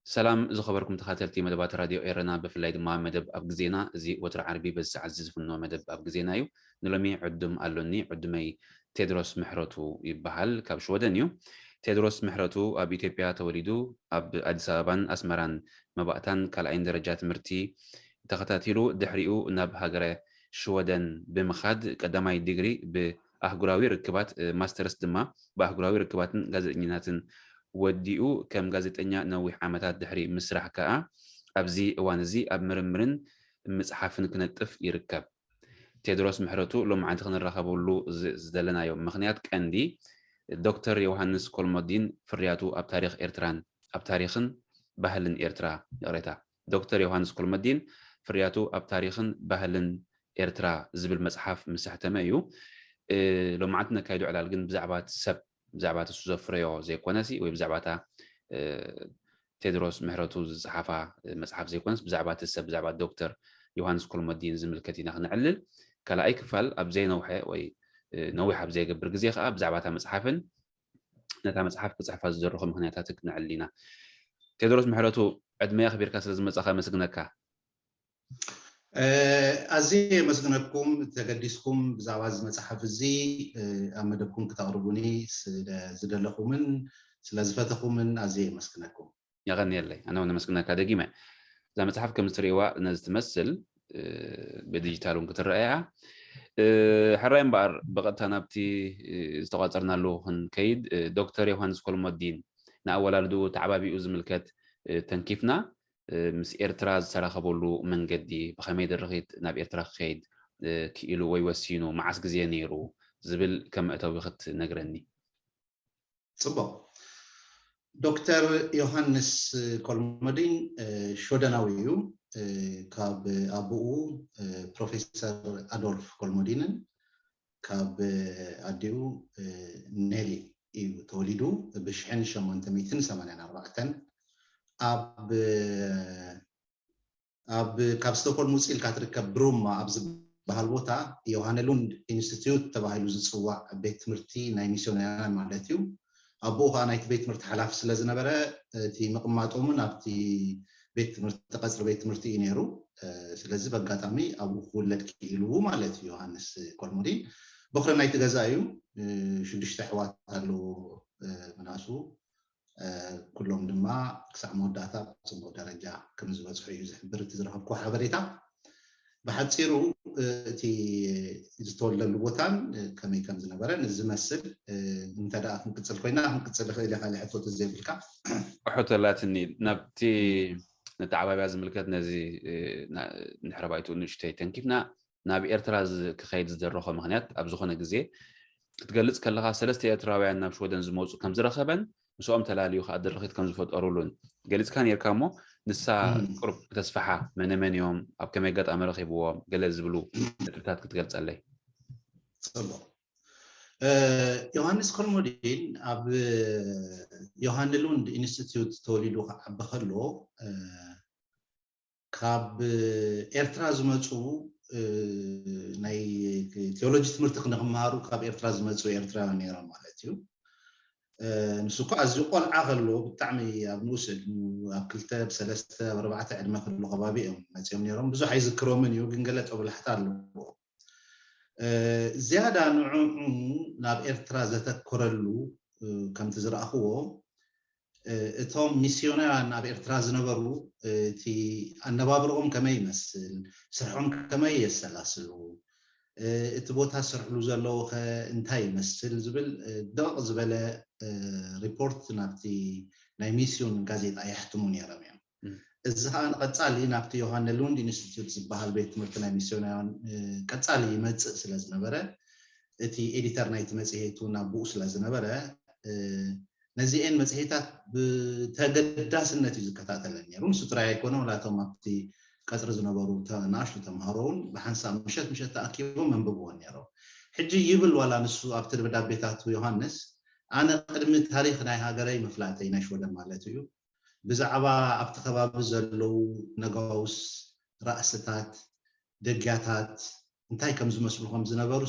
ሰላም ዝኸበርኩም ተኻተልቲ መደባት ራድዮ ኤረና፣ ብፍላይ ድማ መደብ ኣብ ግዜና። እዚ ወትሪ ዓርቢ በዚ ሰዓት እዚ ዝፍኖ መደብ ኣብ ግዜና እዩ። ንሎሚ ዕዱም ኣሎኒ። ዕዱመይ ቴድሮስ ምሕረቱ ይበሃል፣ ካብ ሽወደን እዩ። ቴድሮስ ምሕረቱ ኣብ ኢትዮጵያ ተወሊዱ፣ ኣብ ኣዲስ ኣበባን ኣስመራን መባእታን ካልኣይን ደረጃ ትምህርቲ ተኸታቲሉ፣ ድሕሪኡ ናብ ሃገረ ሽወደን ብምኻድ ቀዳማይ ዲግሪ ብኣህጉራዊ ርክባት፣ ማስተርስ ድማ ብኣህጉራዊ ርክባትን ጋዜጠኝነትን ወዲኡ፣ ከም ጋዜጠኛ ነዊሕ ዓመታት ድሕሪ ምስራሕ ከኣ ኣብዚ እዋን እዚ ኣብ ምርምርን ምጽሓፍን ክነጥፍ ይርከብ። ቴድሮስ ምሕረቱ ሎማዓንቲ ክንራኸበሉ ዝ-፣ ዝደለናዮ ምኽንያት ቀንዲ ዶክተር ዮሃንስ ኮልሞዲን ፍርያቱ ኣብ ታሪኽ ኤርትራን ኣብ ታሪኽን ባህልን ኤርትራ፣ ይቕሬታ፣ ዶክተር ዮሃንስ ኮልሞዲን ፍርያቱ ኣብ ታሪኽን ባህልን ኤርትራ ዝብል መጽሓፍ ምስ ኣሕተመ እዩ። እ፣ ሎማዓንቲ ነካይዶ ዕላል ግን ብዛዕባ እቲ ሰብ፣ ብዛዕባ እቲ እሱ ዘፍረዮ ዘይኮነሲ፣ ወይ ብዛዕባ እታ፣ እ፣ ቴድሮስ ምሕረቱ ዝጸሓፋ፣ እ፣ መጽሓፍ ዘይኮነስ፣ ብዛዕባ እቲ ሰብ፣ ብዛዕባ ዶክተር ዮሃንስ ኮልሞዲን ዝምልከት ኢና ክነዕልል። ካልኣይ ክፋል ኣብ ዘይነውሐ ወይ፣ እ፣ ነዊሕ ኣብ ዘይገብር ግዜ ከኣ ብዛዕባ እታ መጽሓፍን ነታ መጽሓፍ ክጽሕፋ ዝደረኾ ምኽንያታትን ክነዕልል ኢና። ቴድሮስ ምሕረቱ፣ ዕድመ ኣኽቢርካ ስለ ዝመጻኻ ኣመስግነካ። እ፣ ኣዝየ የመስግነኩም፣ ተገዲስኩም ብዛዕባ እዚ መጽሓፍ እዚ፣ እ፣ ኣብ መደብኩም ክተቕርቡኒ ስለ ዝደለኹምን ስለ ዝፈተኹምን ኣዝየ የመስግነኩም። የቐንየለይ፣ ኣነ እውን ኣመስግነካ ደጊመ። እዛ መጽሓፍ ከም እትርእይዋ ነዚ ትመስል፣ እ፣ ብዲጂታል እውን ክትረአ እያ። እ፣ ሕራይ እምበኣር ብቐጥታ ናብቲ፣ እ፣ ዝተቋጸርናሉ ክንከይድ፣ እ፣ ዶክተር ዮሃንስ ኮልሞዲን ንኣወላልድኡ ተዓባቢኡ ዝምልከት፣ እ፣ ተንኪፍና፣ እ፣ ምስ ኤርትራ ዝተራኸበሉ መንገዲ፣ ብኸመይ ድርኺት ናብ ኤርትራ ክኸይድ፣ እ፣ ክኢሉ ወይ ወሲኑ፣ መዓስ ግዜ ነይሩ ዝብል ከም መእተዊ ክትነግረኒ። ጽቡቕ። ዶክተር ዮሃንስ ኮልሞዲን፣ እ፣ ሽወደናዊ እዩ። እ፣ ካብ ኣቦኡ፣ እ፣ ፕሮፌሰር ኣዶልፍ ኮልሞዲንን ካብ ኣዲኡ፣ እ፣ ኔሊ እዩ ተወሊዱ። ብ ሽሕን ሸሞንተ ሚእትን ሰማንያን ኣርባዕተን ኣብ፣ ኣብ፣ ካብ ስቶኮልም ውጽእ ኢልካ ትርከብ ብሩማ ኣብ ዝበሃል ቦታ ዮሃነ ሉንድ ኢንስቲትዩት ተባሂሉ ዝጽዋዕ ቤት ትምህርቲ ናይ ሚስዮናውያን ማለት እዩ። ኣቦኡ ከኣ ናይቲ ቤት ትምህርቲ ሓላፊ ስለ ዝነበረ፣ እቲ ምቕማጦምን ኣብቲ ቤት ትምህርቲ፣ ቀጽሪ ቤት ትምህርቲ እዩ ነይሩ። እ፣ ስለዚ በጋጣሚ ኣብኡ ክውለድ ክኢሉ ማለት እዩ። ዮሃንስ ኮልሞዲን በኹሪ ናይቲ ገዛ እዩ። እ፣ ሽዱሽተ ኣሕዋት ኣለዎ፣ እ፣ ምናሱ። እ፣ ኩሎም ድማ ክሳዕ መወዳእታ ኣብ ጽቡቕ ደረጃ ከም ዝበጽሑ እዩ ዝሕብር እቲ ዝረኸብኩዎ ሓበሬታ። ብሓጺሩ፣ እ፣ እቲ ዝተወልደሉ ቦታን፣ እ፣ ከመይ ከም ዝነበረን ዝመስል፣ እ፣ እንተ ደኣ ክንቅጽል ኮይና፣ ክንቅጽል ይኽእል እየ፣ ካልእ ሕቶ ተዘይብልካ። ሕቶ ኣላትኒ። ናብቲ፣ ነቲ ዓባብያ ዝምልከት ነዚ፣ እ፣ ና-፣ እንድሕር ባይትኡ ንእሽተይ ተንኪፍና፣ ናብ ኤርትራ ዝ-፣ ክኸይድ ዝደረኾ ምኽንያት ኣብ ዝኾነ ግዜ ክትገልጽ ከለኻ፣ ሰለስተ ኤርትራውያን ናብ ሽወደን ዝመጹ ከም ዝረኸበን፣ ምስኦም ተላልዩ ከኣ ድርኺት ከም ዝፈጠሩሉን ገሊጽካ ነይርካ እሞ፣ ንሳ እም። ቁሩብ ክተስፍሓ፣ መነ መን እዮም፣ ኣብ ከመይ ኣጋጣሚ ረኺብዎም፣ ገለ ዝብሉ ነጥብታት ክትገልጸለይ። ጽቡቕ። እ፣ ዮሃንስ ኮልሞዲን ኣብ ዮሃነ ሉንድ ኢንስቲትዩት ተወሊዱ ክዓቢ ከሎ፣ እ፣ ካብ ኤርትራ ዝመጹ፣ እ፣ ናይ ቴዎሎጂ ትምህርቲ ንኽመሃሩ ካብ ኤርትራ ዝመጹ ኤርትራውያን ነይሮም ማለት እዩ። እ፣ ንሱ እኳ ኣዝዩ ቆልዓ ከሎ ብጣዕሚ ኣብ ንኡስ ዕድሚኡ፣ ኣብ ክልተ፣ ኣብ ሰለስተ፣ ኣብ ኣርባዕተ ዕድመ ከሎ ከባቢ እዮም መጺኦም ነይሮም። ብዙሕ ኣይዝክሮምን እዩ፣ ግን ገለ ጦብላሕታ ኣለዎ። እ፣ ዝያዳ ንዕኡ ናብ ኤርትራ ዘተኮረሉ፣ እ፣ ከምቲ ዝረኣኽዎ፣ እ፣ እቶም ሚስዮናውያን ኣብ ኤርትራ ዝነበሩ፣ እ፣ እቲ ኣነባብርኦም ከመይ ይመስል፣ ስርሖም ከመይ የሰላስሉ፣ እ፣ እቲ ቦታ ዝሰርሕሉ ዘለዉ ኸ እንታይ ይመስል ዝብል፣ እ፣ ደቕ ዝበለ፣ እ፣ ሪፖርት ናብቲ ናይ ሚስዮን ጋዜጣ የሕትሙ ነይሮም እዮም። እም። እዚ ከዓ ንቐፃሊ ናብቲ ዮሃነ ሉንድ ኢንስቲትዩት ዝበሃል ቤት ትምህርቲ ናይ ሚስዮናውያን ቀፃሊ ይመፅእ ስለ ዝነበረ፣ እቲ ኤዲተር ናይቲ መፅሄቱ ናብ ብኡ ስለ ዝነበረ፣ ነዚኤን መፅሄታት ብተገዳስነት እዩ ዝከታተለን ነይሩ። ንሱ ጥራይ ኣይኮነ፣ ወላቶም ኣብቲ ቀፅሪ ዝነበሩ ንኣሽቱ ተምሃሮ እውን ብሓንሳብ ምሸት ምሸት ተኣኪቦም መንብብዎን ነይሮም። ሕጂ ይብል ዋላ ንሱ ኣብቲ ደብዳቤታቱ ዮሃንስ፣ ኣነ ቅድሚ ታሪክ ናይ ሃገረይ ምፍላጠይ ናይ ሽወደን ማለት እዩ፣ ብዛዕባ ኣብቲ ከባቢ ዘለዉ ነጋውስ፣ ራእስታት፣ ደግያታት እንታይ ከም ዝመስሉ ከም ዝነበሩ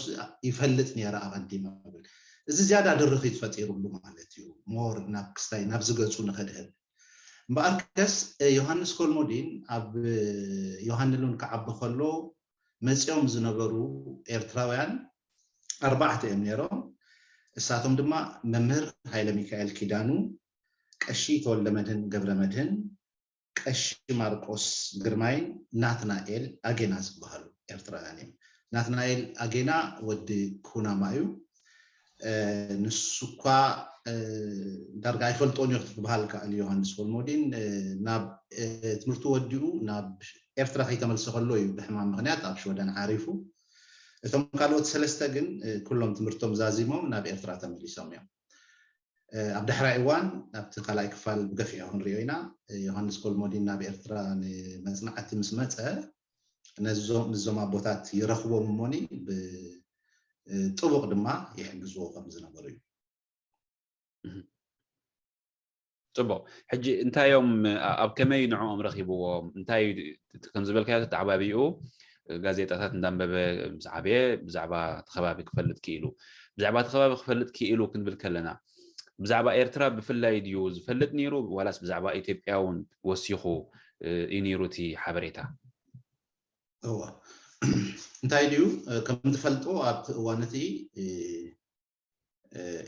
ይፈልጥ ነይረ ኣቐዲመ ብል። እዚ ዝያዳ ድርኺት ፈጢሩሉ ማለት እዩ። ሞር ናብ ክስታይ ናብዚ ገፁ ንኸድህብ እምበኣርከስ ዮሃንስ ኮልሞዲን ኣብ ዮሃንሉን ክዓቢ ከሎ መፂኦም ዝነበሩ ኤርትራውያን ኣርባዕተ እዮም ነይሮም። እሳቶም ድማ መምህር ሃይለ ሚካኤል ኪዳኑ፣ ቀሺ ተወልደ መድህን ገብረ መድህን፣ ቀሺ ማርቆስ ግርማይን ናትናኤል ኣጌና ዝበሃሉ ኤርትራውያን እዮም። ናትናኤል ኣጌና ወዲ ኩናማ እዩ። ንሱ እኳ ዳርጋ ኣይፈልጦን እዩ ክትበሃል ከኣል ዮሃንስ ኮልሞዲን ናብ ትምህርቱ ወዲኡ ናብ ኤርትራ ከይተመልሰ ከሎ እዩ ብሕማም ምክንያት ኣብ ሽወደን ዓሪፉ። እቶም ካልኦት ሰለስተ ግን ኩሎም ትምህርቶም ዛዚሞም ናብ ኤርትራ ተመሊሶም እዮም። ኣብ ዳሕራይ እዋን ኣብቲ ካልኣይ ክፋል ብገፊሑ ክንሪኦ ኢና። ዮሃንስ ኮልሞዲን ናብ ኤርትራ ንመጽናዕቲ ምስ መጸ ነዞም ምስዞም ኣቦታት ይረኽቦም እሞኒ ብጥቡቕ ድማ ይሕግዝዎ ከም ዝነበሩ እዩ። ጽቡቕ። ሕጂ እንታይ እዮም ኣብ ከመይ ንዕኦም ረኺብዎም? እንታይ ከም ዝበልካዮ ተዓባቢኡ ጋዜጣታት እንዳንበበ ምስ ዓበየ ብዛዕባ እቲ ከባቢ ክፈልጥ ክኢሉ። ብዛዕባ እቲ ከባቢ ክፈልጥ ክኢሉ ክንብል ከለና ብዛዕባ ኤርትራ ብፍላይ ድዩ ዝፈልጥ ነይሩ ዋላስ ብዛዕባ ኢትዮጵያ እውን ወሲኹ እዩ ነይሩ እቲ ሓበሬታ? እዋ እንታይ ድዩ ከም ትፈልጦ ኣብቲ እዋን እቲ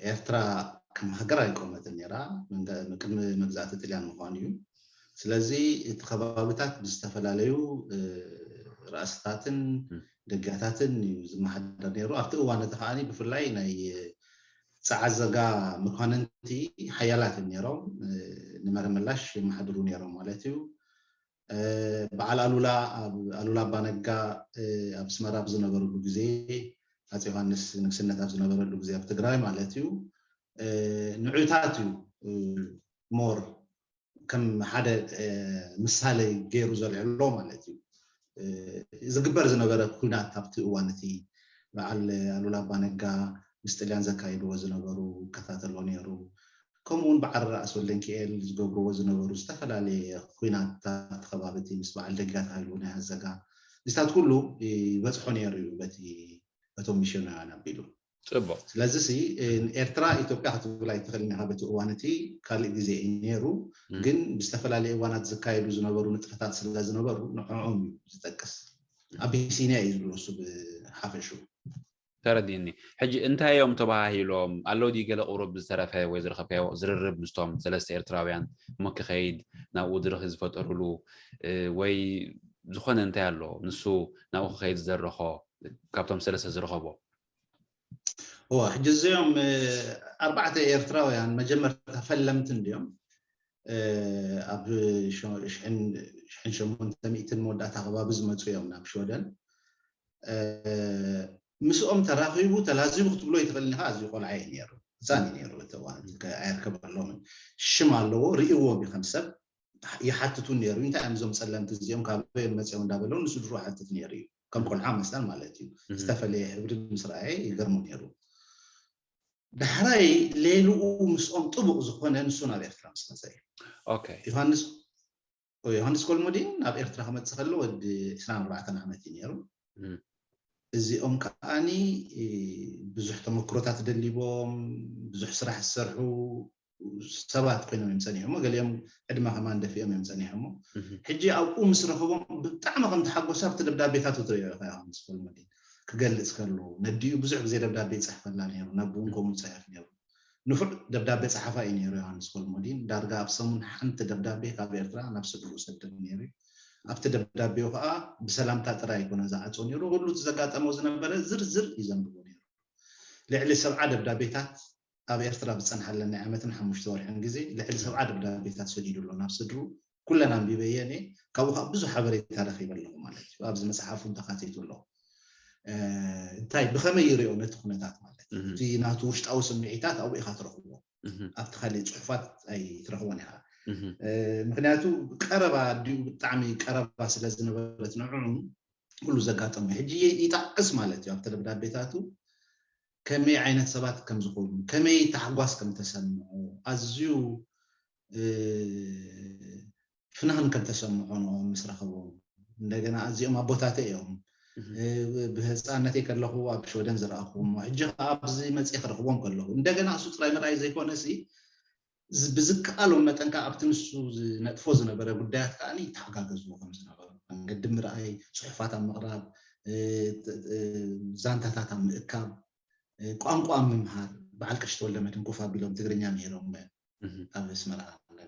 ኤርትራ ከም ሃገር ኣይቆመትን ነይራ። ቅድሚ መግዛእቲ ጥልያን ምኳኑ እዩ። ስለዚ እቲ ከባብታት ብዝተፈላለዩ ራእስታትን ደጋታትን እዩ ዝመሓደር ነይሩ። ኣብቲ እዋን እቲ ከዓ ብፍላይ ናይ ፀዓዘጋ መኳንንቲ ሓያላት እዮም ነይሮም። ንመረመላሽ ይመሓድሩ ነይሮም ማለት እዩ። በዓል ኣሉላ ኣሉላ ኣባነጋ ኣብ ኣስመራ ኣብ ዝነበረሉ ግዜ፣ ኣፄ ዮሃንስ ንግስነት ኣብ ዝነበረሉ ግዜ ኣብ ትግራይ ማለት እዩ፣ ንዑታት እዩ ሞር ከም ሓደ ምሳሌ ገይሩ ዘልዕሎ ማለት እዩ። ዝግበር ዝነበረ ኩናት ኣብቲ እዋን እቲ በዓል ኣሉላ ኣባነጋ ምስ ጥልያን ዘካይድዎ ዝነበሩ ይከታተሎ ነይሩ። ከምኡ እውን በዓል ራእሲ ወልደንኪኤል ዝገብርዎ ዝነበሩ ዝተፈላለየ ኩናታት ከባቢ እቲ ምስ በዓል ደጋት ሃይሉ ናይ ኣዘጋ ምስታት ኩሉ ይበፅሖ ነይሩ እዩ በቲ በቶም ሚሽናውያን ኣቢሉ። ፅቡቅ። ስለዚ ሲ ኤርትራ ኢትዮጵያ ክትብል ኣይትኽእልን ኢኻ። በቲ እዋን እቲ ካልእ ግዜ እዩ ነይሩ፣ ግን ብዝተፈላለየ እዋናት ዝካየዱ ዝነበሩ ንጥፈታት ስለ ዝነበሩ ንዕኦም እዩ ዝጠቅስ። ኣቢሲንያ እዩ ዝብሎ እሱ ብሓፈሽኡ። ተረዲእኒ። ሕጂ እንታይ እዮም ተባሃሂሎም ኣለዉ? ድዩ ገለ ቁሩብ ዝተረፈ ወይ ዝረኸብካዮ ዝርርብ ምስቶም ሰለስተ ኤርትራውያን እሞ ክኸይድ ናብኡ ድርኺ ዝፈጠሩሉ ወይ ዝኾነ እንታይ ኣሎ ንሱ ናብኡ ክኸይድ ዝደረኾ ካብቶም ሰለስተ ዝረኸቦ? እዋ ሕጂ እዚኦም ኣርባዕተ ኤርትራውያን መጀመርታ ፈለምቲ እንድዮም። ኣብ ሽሕን ሸሞንተ ሚእትን መወዳእታ ከባቢ ዝመፁ እዮም ናብ ሽወደን። ምስኦም ተራኺቡ ተላዚቡ ክትብሎ ይትኽእል ኢኻ። ኣዝዩ ቆልዓ እዩ ነይሩ፣ ህፃን እዩ ነይሩ። እቲ እዋን ኣየርከበሎምን። ሽም ኣለዎ፣ ርእይዎም እዩ ከም ሰብ። ይሓትቱ ነይሩ፣ እንታይ እዮም እዞም ፀለምቲ እዚኦም ካበይ እዮም መፅኦም እንዳበለው ንስድሩ ሓትት ነይሩ እዩ። ከም ቆልዓ መሰል ማለት እዩ። ዝተፈለየ ሕብሪ ምስ ረኣየ ይገርሙ ነይሩ። ዳሕራይ ሌልኡ ምስኦም ጥቡቕ ዝኾነ ንሱ ናብ ኤርትራ ምስ መፀ እዩ። ኦኬ። ዮሃንስ ዮሃንስ ኮልሞዲን ናብ ኤርትራ ክመፅእ ከሎ ወዲ ዕስራን ኣርባዕተን ዓመት እዩ ነይሩ። እዚኦም ከዓኒ ብዙሕ ተመክሮታት ደሊቦም ብዙሕ ስራሕ ዝሰርሑ ሰባት ኮይኖም እዮም ፀኒሖሞ። ገሊኦም ዕድመ ከማን ደፊኦም እዮም ፀኒሖሞ። ሕጂ ኣብኡ ምስ ረኸቦም ብጣዕሚ ከም ተሓጎሰ ኣብቲ ደብዳቤታቱ ትሪኦ ኢኻ ዮሃንስ ኮልሞዲን ክገልፅ ከሎ ነዲኡ ብዙሕ ግዜ ደብዳቤ ይፅሕፈላ ነይሩ። ነብኡ እውን ከምኡ ይፅሕፍ ነይሩ። ንፉዕ ደብዳቤ ፀሓፋ እዩ ነይሩ ዮሃንስ ኮልሞዲን። ዳርጋ ኣብ ሰሙን ሓንቲ ደብዳቤ ካብ ኤርትራ ናብ ስድርኡ ሰድር ነይሩ እዩ። ኣብቲ ደብዳቤኡ ከዓ ብሰላምታ ጥራይ ኣይኮነ ዝዓፆ ነይሩ። ኩሉ እቲ ዘጋጠሞ ዝነበረ ዝርዝር እዩ ዘንብቦ ነይሩ። ልዕሊ ሰብዓ ደብዳቤታት ኣብ ኤርትራ ብዝፀንሓለን ናይ ዓመትን ሓሙሽተ ወርሕን ግዜ ልዕሊ ሰብዓ ደብዳቤታት ሰዲዱ ኣሎ ናብ ስድሩ። ኩለን ኣንቢበየን እየ። ካብኡ ከዓ ብዙሕ ሓበሬታ ረኺበ ኣለኹ ማለት እዩ። ኣብዚ መፅሓፍ እውን ተካቲቱ ኣሎ። እንታይ ብኸመይ ይሪኦ ነቲ ኩነታት ማለት እዩ። እቲ ናቱ ውሽጣዊ ስምዒታት ኣብኡ ኢኻ ትረኽቦ። ኣብቲ ካልእ ፅሑፋት ኣይትረኽቦን ኢኻ። ምክንያቱ ቀረባ ኣዲኡ ብጣዕሚ ቀረባ ስለ ዝነበረት ንዕኡ ኩሉ ዘጋጠሙ ሕጂ ይጣዕስ ማለት እዩ። ኣብቲ ደብዳቤታቱ ከመይ ዓይነት ሰባት ከም ዝኾኑ፣ ከመይ ታሕጓስ ከም ተሰምዖ፣ ኣዝዩ ፍናን ከም ተሰምዖ ንኦም ምስ ረኸቦም፣ እንደገና ኣዚኦም ኣቦታተይ እዮም። ብህፃነተይ ከለኹ ኣብ ሽወደን ዝረኣኹዎም፣ ሕጂ ከዓ ኣብዚ መፅእ ክረኽቦም ከለኹ እንደገና እሱ ጥራይ ምርኣይ ዘይኮነ ሲ ብዝከኣሎም መጠን ከዓ ኣብቲ ንሱ ዝነጥፎ ዝነበረ ጉዳያት ከዓ ይተሓጋገዝዎ ከም ዝነበሩ፣ መንገዲ ምርኣይ፣ ፅሑፋት ኣብ ምቕራብ፣ ዛንታታት ኣብ ምእካብ፣ ቋንቋ ኣብ ምምሃር። በዓል ቀሺ ተወልደ መድህን ኮፍ ኣቢሎም ትግርኛ ምሂሮም ኣብ ኣስመራ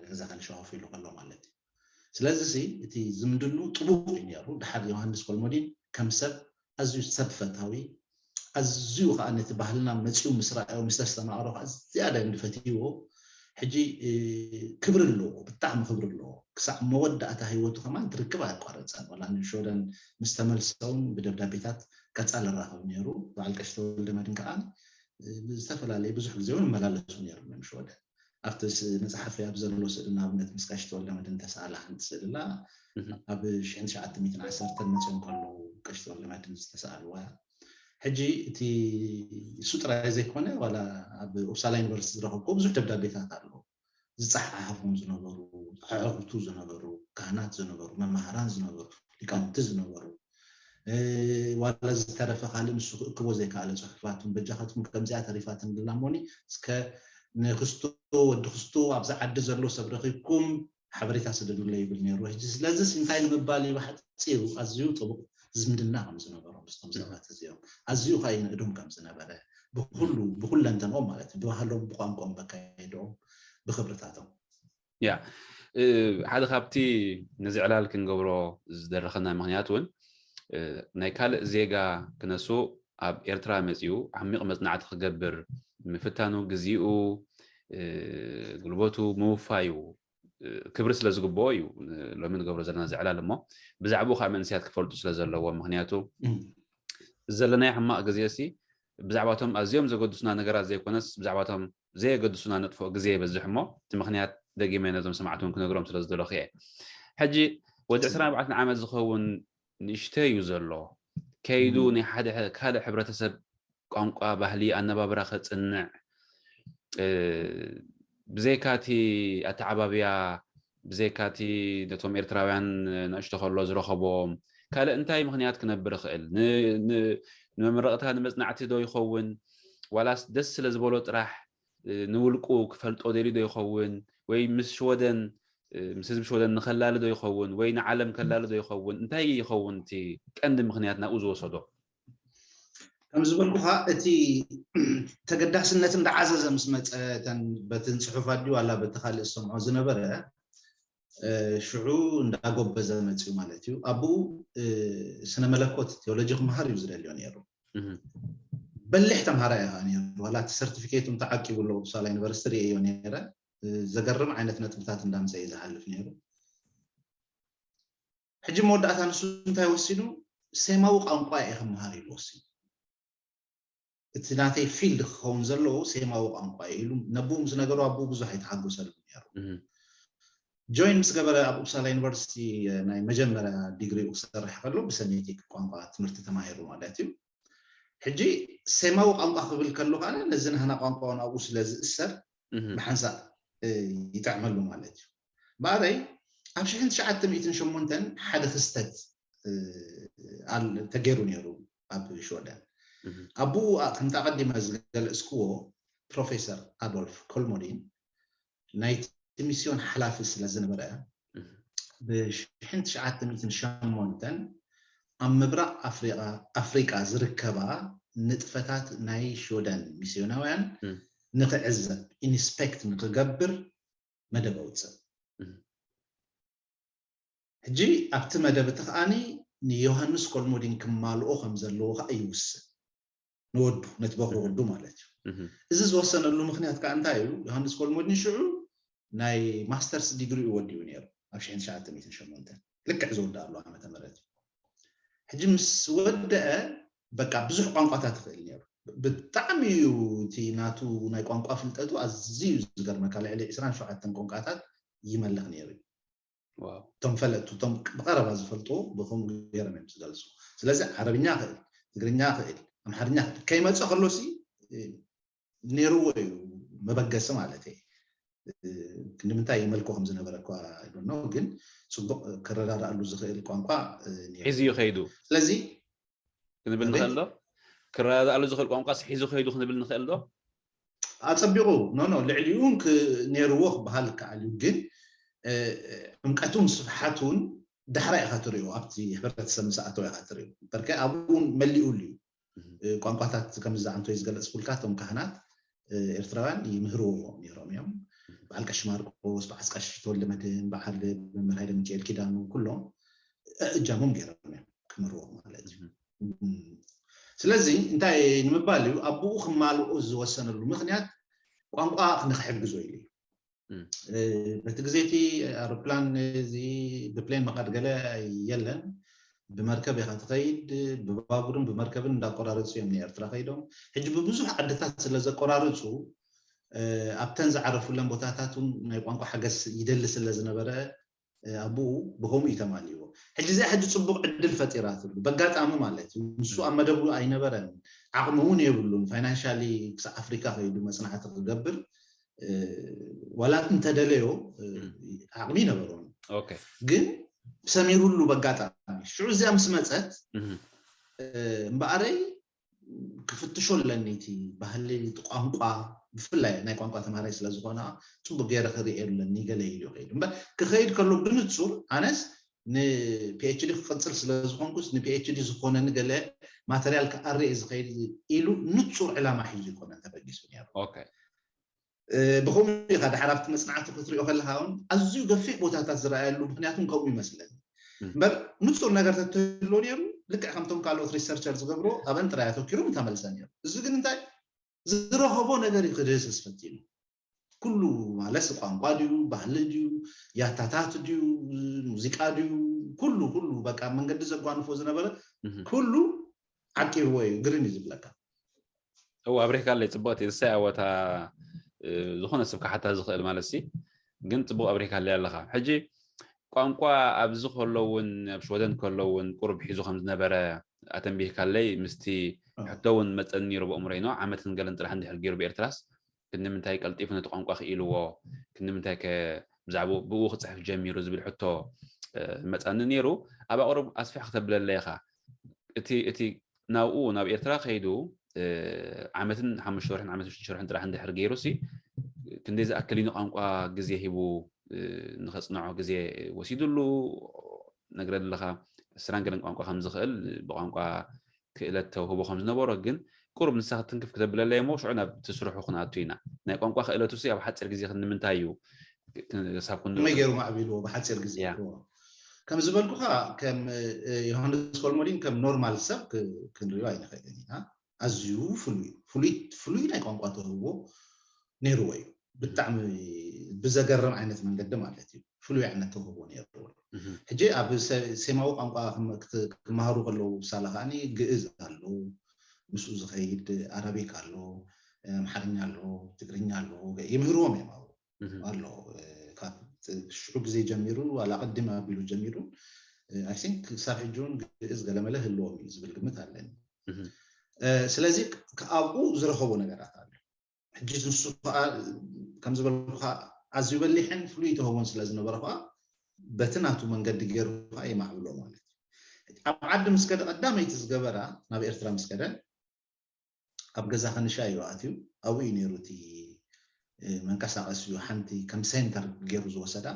ገዛ ካልሻ ኮፍ ኢሉ ከሎ ማለት እዩ። ስለዚ እቲ ዝምድኑ ጥቡቕ እዩ ነይሩ። ድሓር ዮሃንስ ኮልሞዲን ከም ሰብ ኣዝዩ ሰብ ፈታዊ፣ ኣዝዩ ከዓ ነቲ ባህልና መፂኡ ምስ ረኣዮ ምስ ተስተማቐሮ ከዓ ዝያዳ እዮም ዝፈትይዎ። ሕጂ ክብሪ ኣለዎ፣ ብጣዕሚ ክብሪ ኣለዎ። ክሳዕ መወዳእታ ህይወቱ ከማን ትርክብ ኣያቋረፀን። ዋላ ንሽወደን ምስ ተመልሰ እውን ብደብዳቤታት ቀፃሊ ራኸብ ነይሩ። በዓል ቀሺ ተወልደ መድን ከዓ ዝተፈላለየ ብዙሕ ግዜ እውን ይመላለሱ ነይሩ እዮም ሽወደን። ኣብቲ መፅሓፈይ ኣብ ዘሎ ስእሊ ንኣብነት ምስ ቀሺ ተወልደ መድን ተሰኣላ ሓንቲ ስእሊ ኣላ። ኣብ ሽሕን ትሽዓተ ሚእትን ዓሰርተን መፅኦም ከለዉ ቀሺ ተወልደ መድን ዝተሰኣልዋ። ሕጂ እቲ እሱ ጥራይ ዘይኮነ ዋላ ኣብ ኡፕሳላ ዩኒቨርሲቲ ዝረኸብኩ ብዙሕ ደብዳቤታት ኣሎ። ዝፀሓሓፉም ዝነበሩ፣ ኣዕሩኽቱ ዝነበሩ፣ ካህናት ዝነበሩ፣ መማህራን ዝነበሩ፣ ሊቃውንቲ ዝነበሩ፣ ዋላ ዝተረፈ ካልእ ንሱ ክእክቦ ዘይከኣለ ፅሑፋትን በጃኻትኩም ከምዚኣ ተሪፋትን ብላ እሞኒ እስከ ንክስቶ ወዲ ክስቶ ኣብዚ ዓዲ ዘሎ ሰብ ረኺብኩም ሓበሬታ ስደዱለይ ይብል ነይሩ። ሕጂ ስለዚ እንታይ ንምባል እዩ ብሓፂሩ ኣዝዩ ጥቡቕ ዝምድና ከም ዝነበሮም ምስቶም ሰባት እዚኦም ኣዝዩ ከዓ ይንእዶም ከም ዝነበረ ብኩሉ ብኩለንተንኦም ማለት እዩ ብባህሎም ብቋንቋኦም በካይዶም ብክብርታቶም ያ ሓደ ካብቲ ነዚ ዕላል ክንገብሮ ዝደረኸና ምክንያት እውን ናይ ካልእ ዜጋ ክነሱ ኣብ ኤርትራ መፂኡ ዓሚቕ መፅናዕቲ ክገብር ምፍታኑ ግዜኡ ጉልበቱ ምውፋዩ ክብሪ ስለ ዝግብኦ እዩ ሎሚ ንገብሮ ዘለና እዚ ዕላል እሞ ብዛዕባኡ ከዓ መንእሰያት ክፈልጡ ስለ ዘለዎ ምክንያቱ ዘለናዮ ሕማቕ ግዜ ሲ ብዛዕባቶም ኣዝዮም ዘገድሱና ነገራት ዘይኮነስ ብዛዕባቶም ዘየገድሱና ነጥፍኦ ግዜ የበዝሕ እሞ እቲ ምክንያት ደጊመ ነዞም ሰማዕቲ እውን ክነግሮም ስለ ዝደለኹ እየ ሕጂ ወዲ ዕስራን ኣርባዕተን ዓመት ዝኸውን ንእሽተይ እዩ ዘሎ ከይዱ ናይ ሓደ ካልእ ሕብረተሰብ ቋንቋ ባህሊ ኣነባብራ ከፅንዕ ብዘይካቲ ኣተዓባብያ ብዘይካቲ ነቶም ኤርትራውያን ንእሽቶ ከሎ ዝረኸቦም ካልእ እንታይ ምክንያት ክነብር ይኽእል ንመመረቕታ ንመፅናዕቲ ዶ ይኸውን ዋላስ ደስ ስለ ዝበሎ ጥራሕ ንውልቁ ክፈልጦ ደልዩ ዶ ይኸውን ወይ ምስ ሽወደን ምስ ህዝቢ ሽወደን ንኸላሊ ዶ ይኸውን ወይ ንዓለም ከላሊ ዶ ይኸውን እንታይ ይኸውን እቲ ቀንዲ ምክንያት ናብኡ ዝወሰዶ ከም ዝበልኩኻ እቲ ተገዳስነት እንዳዓዘዘ ምስ መፀ ተን በትን ፅሑፋት ድዩ ዋላ በቲ ካልእ ዝሰምዖ ዝነበረ ሽዑ እንዳጎበዘ መፅኡ ማለት እዩ ኣብኡ ስነ መለኮት ቴዎሎጂ ክመሃር እዩ ዝደልዮ ነይሩ በሊሕ ተምሃራይ ኢኻ ነይሩ ዋላ እቲ ሰርቲፊኬቱ እንተዓቂቡ ኣሎ ኡፕሳላ ዩኒቨርሲቲ ርእየዮ ነይረ ዘገርም ዓይነት ነጥብታት እንዳምፀ እዩ ዝሓልፍ ነይሩ ሕጂ መወዳእታ ንሱ እንታይ ወሲኑ ሴማዊ ቋንቋ እየ ክመሃር ኢሉ ወሲኑ እቲ ናተይ ፊልድ ክኸውን ዘለዎ ሴማዊ ቋንቋ እዩ ኢሉ ነብኡ ምስ ነገሩ ኣብኡ ብዙሕ ኣይተሓጎሰሉ ነይሩ ጆይን ምስ ገበረ ኣብ ኡፕሳላ ዩኒቨርሲቲ ናይ መጀመርያ ዲግሪኡ ክሰርሕ ከሎ ብሰሜቲክ ቋንቋ ትምህርቲ ተማሂሩ ማለት እዩ ሕጂ ሴማዊ ቋንቋ ክብል ከሎ ከዓ ነዚ ናህና ቋንቋ እውን ኣብኡ ስለ ዝእሰር ብሓንሳእ ይጥዕመሉ ማለት እዩ በኣረይ ኣብ ሽሕን ትሽዓተ ሚእትን ሸሞንተን ሓደ ክስተት ተገይሩ ነይሩ ኣብ ሽወደን ኣብኡ ከምቲ ኣቐዲመ ዝገለፅክዎ ፕሮፌሰር ኣዶልፍ ኮልሞዲን ናይቲ ሚስዮን ሓላፊ ስለ ዝነበረ ብሽሕን ትሽዓተ ሚእትን ሸሞንተን ኣብ ምብራቕ ኣፍሪቃ ዝርከባ ንጥፈታት ናይ ሽወደን ሚስዮናውያን ንክዕዘብ ኢንስፔክት ንክገብር መደብ ኣውፅእ ሕጂ ኣብቲ መደብ እቲ ከዓኒ ንዮሃንስ ኮልሞዲን ክማልኦ ከም ዘለዎ ከዓ ይውስን ንወዱ ነቲ በኩሪ ወዱ ማለት እዩ እዚ ዝወሰነሉ ምክንያት ከዓ እንታይ እዩ ዮሃንስ ኮልሞዲን ሽዑ ናይ ማስተርስ ዲግሪኡ ወዲኡ ነይሩ ኣብ ሽሕን ትሽዓተ ሚእትን ሸሞንተን ልክዕ ዝወደኣሉ ዓመተ ምህረት እዩ። ሕጂ ምስ ወደአ በቃ ብዙሕ ቋንቋታት ይኽእል ነይሩ። ብጣዕሚ እዩ እቲ ናቱ ናይ ቋንቋ ፍልጠቱ ኣዝዩ ዝገርመካ፣ ልዕሊ ዕስራን ሸውዓተን ቋንቋታት ይመልኽ ነይሩ እዩ። ዋው እቶም ፈለጥቱ እቶም ብቐረባ ዝፈልጡ ብኸምኡ ገይሮም እዮም ዝገልፁ። ስለዚ ዓረብኛ ክእል፣ ትግርኛ ክእል፣ ኣምሓርኛ ክእል ከይመፀ ከሎሲ ነይርዎ እዩ መበገሲ ማለት እዩ። ክንዲ ምንታይ ይመልኮ ከም ዝነበረ እኳ ኣይዶኖ፣ ግን ፅቡቅ ክረዳዳኣሉ ዝኽእል ቋንቋ ነይሩ። ሒዙ እዩ ከይዱ ስለዚ ክንብል ኣቤት? ንኽእል ዶ? ክረዳዳኣሉ ዝኽእል ቋንቋስ ሒዙ ከይዱ ክንብል ንኽእል ዶ? ኣፀቢቑ ኖ ኖ ልዕሊኡ ክ- ነይርዎ ክበሃል ይከኣል እዩ፣ ግን እ፣ ዕምቀቱን ስፍሓቱን ዳሕራ ኢኻ ትሪኦ፣ ኣብቲ ሕብረተሰብ ምስ ኣተወ ኢኻ ትሪኦ። በርከ ኣብኡ እውን መሊኡሉ እዩ። እ፣ ቋንቋታት ከምዚ ኣንቶይ ዝገለፅኩልካ እቶም ካህናት እ፣ ኤርትራውያን ይምህርዎ ነይሮም እዮም። በዓል ቀሺ ማርቆስ፣ በዓል ቀሺ ተወልደ መድህን፣ በዓል መምህር ሃይለ ሚካኤል ኪዳኑ ኩሎም እጃሞም ገይሮም እዮም ክምህርዎ ማለት እዩ። እም፣ ስለዚ እንታይ ንምባል እዩ ኣብኡ ክማልኡ ዝወሰነሉ ምክንያት ቋንቋ ንክሕግዞ ኢሉ እዩ። እም። እ፣ በቲ ግዜ እቲ ኣውሮፕላን እዚ ብፕሌን ምኻድ ገለ የለን። ብመርከብ ኢኻ ትኸይድ፣ ብባቡርን ብመርከብን እንዳቆራረፁ እዮም ንኤርትራ ከይዶም። ሕጂ ብብዙሕ ዓድታት ስለ ዘቆራርፁ እ፣ ኣብተን ዝዓረፉለን ቦታታት እውን ናይ ቋንቋ ሓገዝ ይደሊ ስለ ዝነበረ እ፣ ኣብኡ ብኸምኡ እዩ ተማሊዎ። ሕጂ እዚኣ ሕጂ ፅቡቅ ዕድል ፈጢራትሉ በጋጣሚ ማለት እዩ። ንሱ ኣብ መደቡ ኣይነበረን፣ ዓቕሚ እውን የብሉን። ፋይናንሻሊ ክሳብ ኣፍሪካ ከይዱ መፅናዕቲ ክገብር እ፣ ዋላ እንተደለዮ እ፣ ዓቕሚ ይነበሮም፣ ኦኬ ግን ሰሚሩሉ በጋጣሚ ሽዑ እዚኣ ምስ መፀት እህ፣ እ፣ እምበኣረይ ክፍትሾ ኣለኒ እቲ ባህሊ እቲ ቋንቋ፣ ብፍላይ ናይ ቋንቋ ተማሃራይ ስለ ዝኾነ ጽቡቅ ገይረ ክርእየ ኣለኒ ገለ ኢሉ ከይዱ እምበር ክኸይድ ከሎ ብንጹር ኣነስ ን PhD ክቅጽል ስለ ዝኾንኩስ ን PhD ዝኾነኒ ገለ ማተርያል ክኣርየ ዝኸይድ ኢሉ ንጹር ዕላማ ሒዙ ይኮነን ተበጊሱ ነይሩ። ኦኬ እ፣ ብኸምኡ ኢኻ ድሓር ኣብቲ መጽናዕቲ ክትሪኦ ከለኻ እውን ኣዝዩ ገፊሕ ቦታታት ዝረኣየሉ ምክንያቱ ከምኡ ይመስለኒ። እም። እምበር ንጹር ነገር ተትህልዎ ነይሩ ልክዕ ከምቶም ካልኦት ሪሰርቸር ዝገብሮ ኣብን ጥራይ ኣተኪሩ ምተመልሰ ነይሩ። እዚ ግን እንታይ ዝረኸቦ ነገር እዩ ክድህስስ ፈቲኑ። ኩሉ ማለት ቋንቋ ድዩ፣ ባህሊ ድዩ፣ ያታታት ድዩ፣ ሙዚቃ ድዩ፣ ኩሉ ኩሉ በቃ መንገዲ ዘጓንፎ ዝነበረ እህ። ኩሉ ዓቂብዎ እዩ። ግርም እዩ ዝብለካ። እው ኣብሪህካለይ ጽቡቕቲ እሳይ ኣወታ እ፣ ዝኾነ ሰብ ክሓታ ዝኽእል ማለት ሲ ግን ጽቡቕ ኣብሪህካለይ ኣለኻ። ሕጂ ቋንቋ ኣብዚ ከሎ እውን ኣብ ሽወደን ከሎ እውን ቁሩብ ሒዙ ከም ዝነበረ ኣተንቢህካለይ ምስቲ ኣዎ። ሕቶ እውን መጸኒ ነይሩ ብእምሮይ ኖ ዓመትን ገለን ጥራሕ እንድሕር ገይሩ ብኤርትራስ ክንዲ ምንታይ ቀልጢፉ ነቲ ቋንቋ ክኢልዎ ክንዲ ምንታይ ከ ብዛዕባ ብኡ ክጽሕፍ ጀሚሩ ዝብል ሕቶ እ፣ መጻኒ ነይሩ። ኣብ ኣቕሩብ ኣስፊሕ ክተብለለይ ኢኻ። እቲ እቲ ናብኡ ናብ ኤርትራ ከይዱ እ፣ ዓመትን ሓሙሽተ ወርሕን ዓመትን ሽዱሽተ ወርሕን ጥራሕ እንድሕር ገይሩ ሲ ክንደይ ዝኣክል እዩ ንቋንቋ ግዜ ሂቡ እ፣ ንኸጽንዖ ግዜ ወሲዱሉ ነግረኒ ኣለኻ። ዕስራን ገለን ቋንቋ ከም ዝኽእል ብቋንቋ ክእለት ተውህቦ ከም ዝነበሮ ግን ቁሩብ ንሳ ክትንክፍ ክተብለለይ እሞ ሽዑ ናብ እቲ ስርሑ ክንኣቱ ኢና። ናይ ቋንቋ ክእለቱ ሲ ኣብ ሓጺር ግዜ ክንምንታይ እዩ ክሳብ ክንዱ ከመይ ገይሩ ማዕቢልዎ ብሓፂር ግዜ ያ። እዎ። ከም ዝበልኩኻ ከም እ፣ ዮሃንስ ኮልሞዲን ከም ኖርማል ሰብ ክ- ክንሪኦ ኣይንኽእልን ኢና። ኣዝዩ ፍሉይ ፍሉይ ፍሉይ ናይ ቋንቋ ተውህቦ ነይርዎ እዩ። ብጣዕሚ ብዘገርም ዓይነት መንገዲ ማለት እዩ። ፍሉይ ዓይነት ተውህቦ ነይርዎ። እህ፣ ሕጂ ኣብ ሰ- ሴማዊ ቋንቋ ክም- ክት- ክመሃሩ ከለዉ ሳላ ከዓኒ ግእዝ ኣሎ፣ ምስኡ ዝኸይድ ኣረቢክ ኣሎ፣ ኣምሓርኛ ኣሎ፣ ትግርኛ ኣሎ፣ ይምህርዎም እዮም ኣብኡ። እህ፣ ኣሎ እ፣ ካብ ት- ሽዑ ግዜ ጀሚሩ ዋላ ቅድም ኣቢሉ ጀሚሩ I think ክሳብ ሕጂ እውን ግእዝ ገለመለ ህልዎም እዩ ዝብል ግምት ኣለኒ። እህ፣ እ፣ ስለዚ ክ- ኣብኡ ዝረኸቦ ነገራት ኣሎ። ሕጂ ንሱ ከዓ ከም ዝበልኩ ከዓ ኣዝዩ በሊሕን ፍሉይ ተውህቦን ስለ ዝነበረ ከዓ በቲ ናቱ መንገዲ ገይሩ ከዓ የማዕብሎ ማለት እዩ። ኣብ ዓዲ ምስ ከደ ቀዳመይቲ ዝገበራ ናብ ኤርትራ ምስ ከደ ኣብ ገዛ ከንሻ እዩ ኣትዩ። ኣብኡ እዩ ነይሩ እቲ እ፣ መንቀሳቐሲ እዩ። ሓንቲ ከም ሴንተር ገይሩ ዝወሰዳ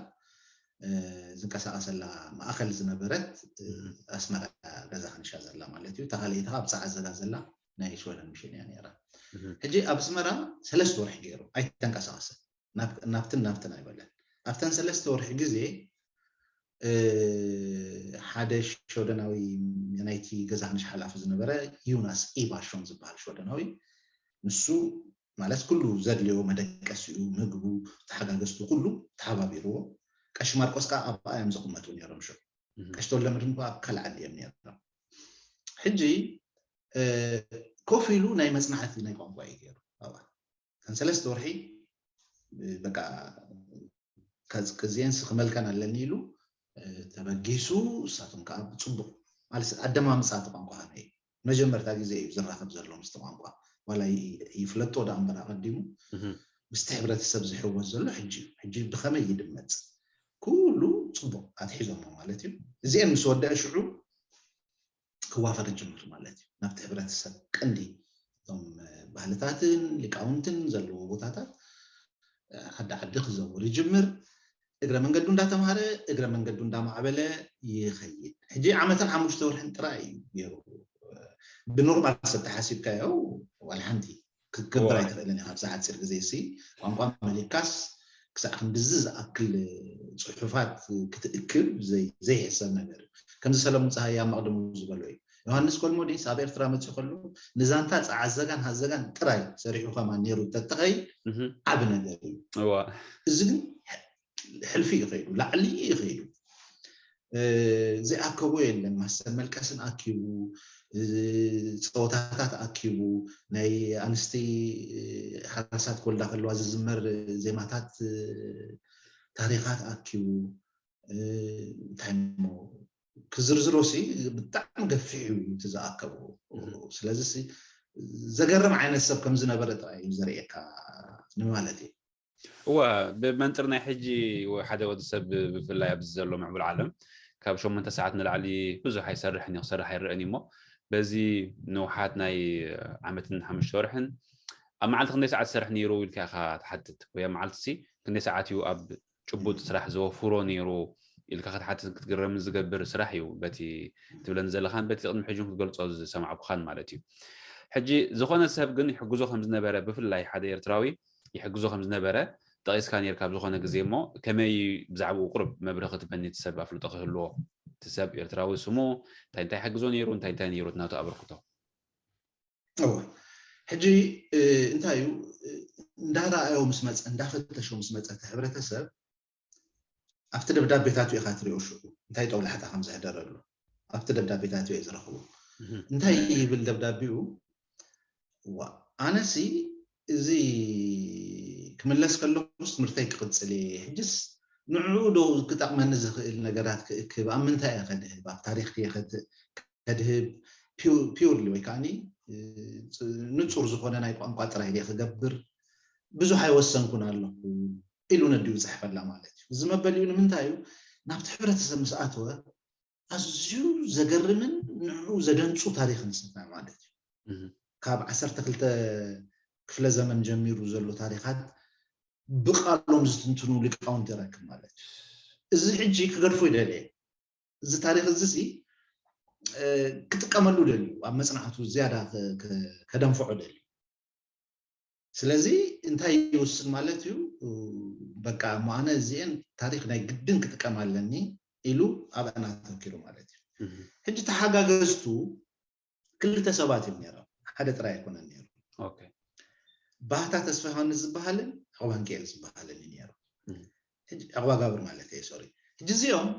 እ፣ ዝንቀሳቐሰላ ማእኸል ዝነበረት እ፣ ኣስመራ ገዛ ከንሻ ዘላ ማለት እዩ። እታ ካልኣይቲ ከዓ ኣብ ፃዓ ዘላ ዘላ ናይ ሽወደን ሚሽን እያ ነይራ። ሕጂ ኣብ ኣስመራ ሰለስተ ወርሒ ገይሩ ኣይተንቀሳቐሰን። ናብ- ናብትን ናብትን ኣይበለን። ኣብተን ሰለስተ ወርሒ ግዜ እ፣ ሓደ ሸወደናዊ ናይቲ ገዛ ከንሻ ሓላፊ ዝነበረ ዩናስ ኢባሾን ዝበሃል ሸወደናዊ ንሱ ማለት ኩሉ ዘድልዮ መደቀሲኡ፣ ምግቡ፣ ተሓጋገዝቱ ኩሉ ተሓባቢርዎ። ቀሺ ማርቆስ ከዓ ኣብኣ እዮም ዝቕመጡ ነይሮም። ሽዑ ቀሺ ተወልደመድህን ከዓ ኣብ ካልእ ዓዲ እዮም ነይሮም። ሕጂ ኮፍ ኢሉ ናይ መፅናዕቲ ናይ ቋንቋ እዩ ገይሩ። ኣብኣ ከም ሰለስተ ወርሒ በቃ ከዚአንስ ክመልከን ኣለኒ ኢሉ ተበጊሱ፣ እሳቶም ከዓ ብፅቡቕ ማለት ኣደማምፃ እቲ ቋንቋ ከመይ እዩ? መጀመርታ ግዜ እዩ ዝራኸብ ዘሎ ምስቲ ቋንቋ። ዋላ ይፍለጦ ዳ እምበር ኣቐዲሙ ምስቲ ሕብረተሰብ ዝሕወስ ዘሎ ሕጂ እዩ። ሕጂ ብኸመይ ይድመፅ? ኩሉ ፅቡቕ ኣትሒዞሞ ማለት እዩ። እዚአን ምስ ወደአ ሽዑ ክዋፈር ይጅምር ማለት እዩ። ናብቲ ሕብረተሰብ ቀንዲ እቶም ባህልታትን ሊቃውንትን ዘለዎ ቦታታት ዓዲ ዓዲ ክዘውር ይጅምር። እግረ መንገዱ እንዳተምሃረ እግረ መንገዱ እንዳማዕበለ ይኸይድ። ሕጂ ዓመትን ሓሙሽተ ወርሕን ጥራይ እዩ ገይሩ። ብኖርማል ሰብ ተሓሲብካዮ ዋላ ሓንቲ ክትገብር ኣይትኽእልን ኢኻ። ኣብዚ ሓፂር ግዜ ሲ ቋንቋ መሊካስ ክሳዕ ክንድዚ ዝኣክል ፅሑፋት ክትእክብ ዘይሕሰብ ነገር እዩ። ከምዚ ሰለሙን ፀሃየ ኣብ መቕድሙ ዝበሎ እዩ። ዮሃንስ ኮልሞዲስ ኣብ ኤርትራ መፂኡ ከሎ ንዛንታ ፀዓዘጋን ሃዘጋን ጥራይ ሰሪሑ ከማን ነይሩ ተተኸይ ዓቢ ነገር እዩ። እዚ ግን ሕልፊ እዩ ከይዱ፣ ላዕሊ እዩ ከይዱ። ዘይኣከቦ የለን። ማስተር መልቀስን ኣኪቡ፣ ፀወታታት ኣኪቡ፣ ናይ ኣንስቲ ሓረሳት ክወልዳ ከለዋ ዝዝመር ዜማታት፣ ታሪኻት ኣኪቡ፣ እንታይ ሞ ክዝርዝሮ ሲ ብጣዕሚ ገፊሕ እዩ እቲ ዝኣከቦ። ስለዚ ሲ ዘገርም ዓይነት ሰብ ከም ዝነበረ ጥራይ እዩ ዘርእየካ ንማለት እዩ። እወ፣ ብመንፅር ናይ ሕጂ ሓደ ወዲ ሰብ ብፍላይ ኣብዚ ዘሎ ምዕቡል ዓለም ካብ ሸሞንተ ሰዓት ንላዕሊ ብዙሕ ኣይሰርሕን እዩ፣ ክሰርሕ ኣይረአን እዩ። እሞ በዚ ንውሓት ናይ ዓመትን ሓሙሽተ ወርሕን ኣብ መዓልቲ ክንደይ ሰዓት ዝሰርሕ ነይሩ ኢልካ ኢኻ ትሓትት? ወይ ኣብ መዓልቲ ሲ ክንደይ ሰዓት እዩ ኣብ ጭቡጥ ስራሕ ዘወፍሮ ነይሩ ኢልካ ክትሓትት ክትግረምን ዝገብር ስራሕ እዩ፣ በቲ ትብለኒ ዘለኻን በቲ ቅድሚ ሕጂ ክትገልጾ ዝሰማዕኩኻን ማለት እዩ። ሕጂ ዝኾነ ሰብ ግን ይሕግዞ ከም ዝነበረ፣ ብፍላይ ሓደ ኤርትራዊ ይሕግዞ ከም ዝነበረ ጠቒስካ ነይርካ ኣብ ዝኾነ ግዜ። እሞ ከመይ ብዛዕባኡ ቁሩብ መብርሂ ክትበኒ እቲ ሰብ ኣፍልጦ ክህልዎ? እቲ ሰብ ኤርትራዊ ስሙ እንታይ እንታይ ይሕግዞ ነይሩ፣ እንታይ እንታይ ነይሩ እቲ ናቱ ኣበርክቶ? እወ፣ ሕጂ እንታይ እዩ እንዳረኣዮ ምስ መፀ እንዳፈተሾ ምስ መፀ እቲ ሕብረተሰብ ኣብቲ ደብዳቤታቱ ኢኻ ትሪኦ ሽዑ እንታይ ጦብላሕታ ከም ዘሕደረሉ ኣብቲ ደብዳቤታቱ እየ ዝረኽቦ። እንታይ ይብል ደብዳቤኡ? ዋ ኣነሲ እዚ ክምለስ ከለኩስ ትምህርተይ ክቕፅል እየ። ሕጅስ ንዕኡ ዶ ክጠቕመኒ ዝኽእል ነገራት ክእክብ ኣብ ምንታይ እየ ከድህብ? ኣብ ታሪኽ ድየ ከድህብ? ፒውርሊ ወይ ከዓ ንፁር ዝኾነ ናይ ቋንቋ ጥራይ ድየ ክገብር? ብዙሕ ኣይወሰንኩን ኣለኹ ኢሉ ነዲኡ ይፅሕፈላ ማለት እዩ። እዚ መበሊኡ ንምንታይ እዩ? ናብቲ ሕብረተሰብ ምስ ኣተወ ኣዝዩ ዘገርምን ንዕኡ ዘደንፁ ታሪኽ ንስፍና ማለት እዩ። ካብ ዓሰርተ ክልተ ክፍለ ዘመን ጀሚሩ ዘሎ ታሪኻት ብቃሎም ዝትንትኑ ሊቃውንቲ ይረክብ ማለት እዩ። እዚ ሕጂ ክገድፎ ይደልየ። እዚ ታሪኽ እዚ ሲ ክጥቀመሉ ደልዩ ኣብ መፅናዕቱ ዝያዳ ከደንፍዖ ደልዩ። ስለዚ እንታይ ይውስን ማለት እዩ? በቃ እሞ ኣነ እዚአን ታሪኽ ናይ ግድን ክጥቀም ኣለኒ ኢሉ ኣብአን ኣተኪሩ ማለት እዩ። ሕጂ ተሓጋገዝቱ ክልተ ሰባት እዮም ነይሮም፣ ሓደ ጥራይ ኣይኮነን ነይሩ። ባህታ ተስፋ ዮሃንስ ዝበሃልን ዕቑባንክኤል ዝበሃልን እዩ ነይሩ። ዕቑባ ጋብር ማለት እየ፣ ሶሪ። ሕጂ እዚኦም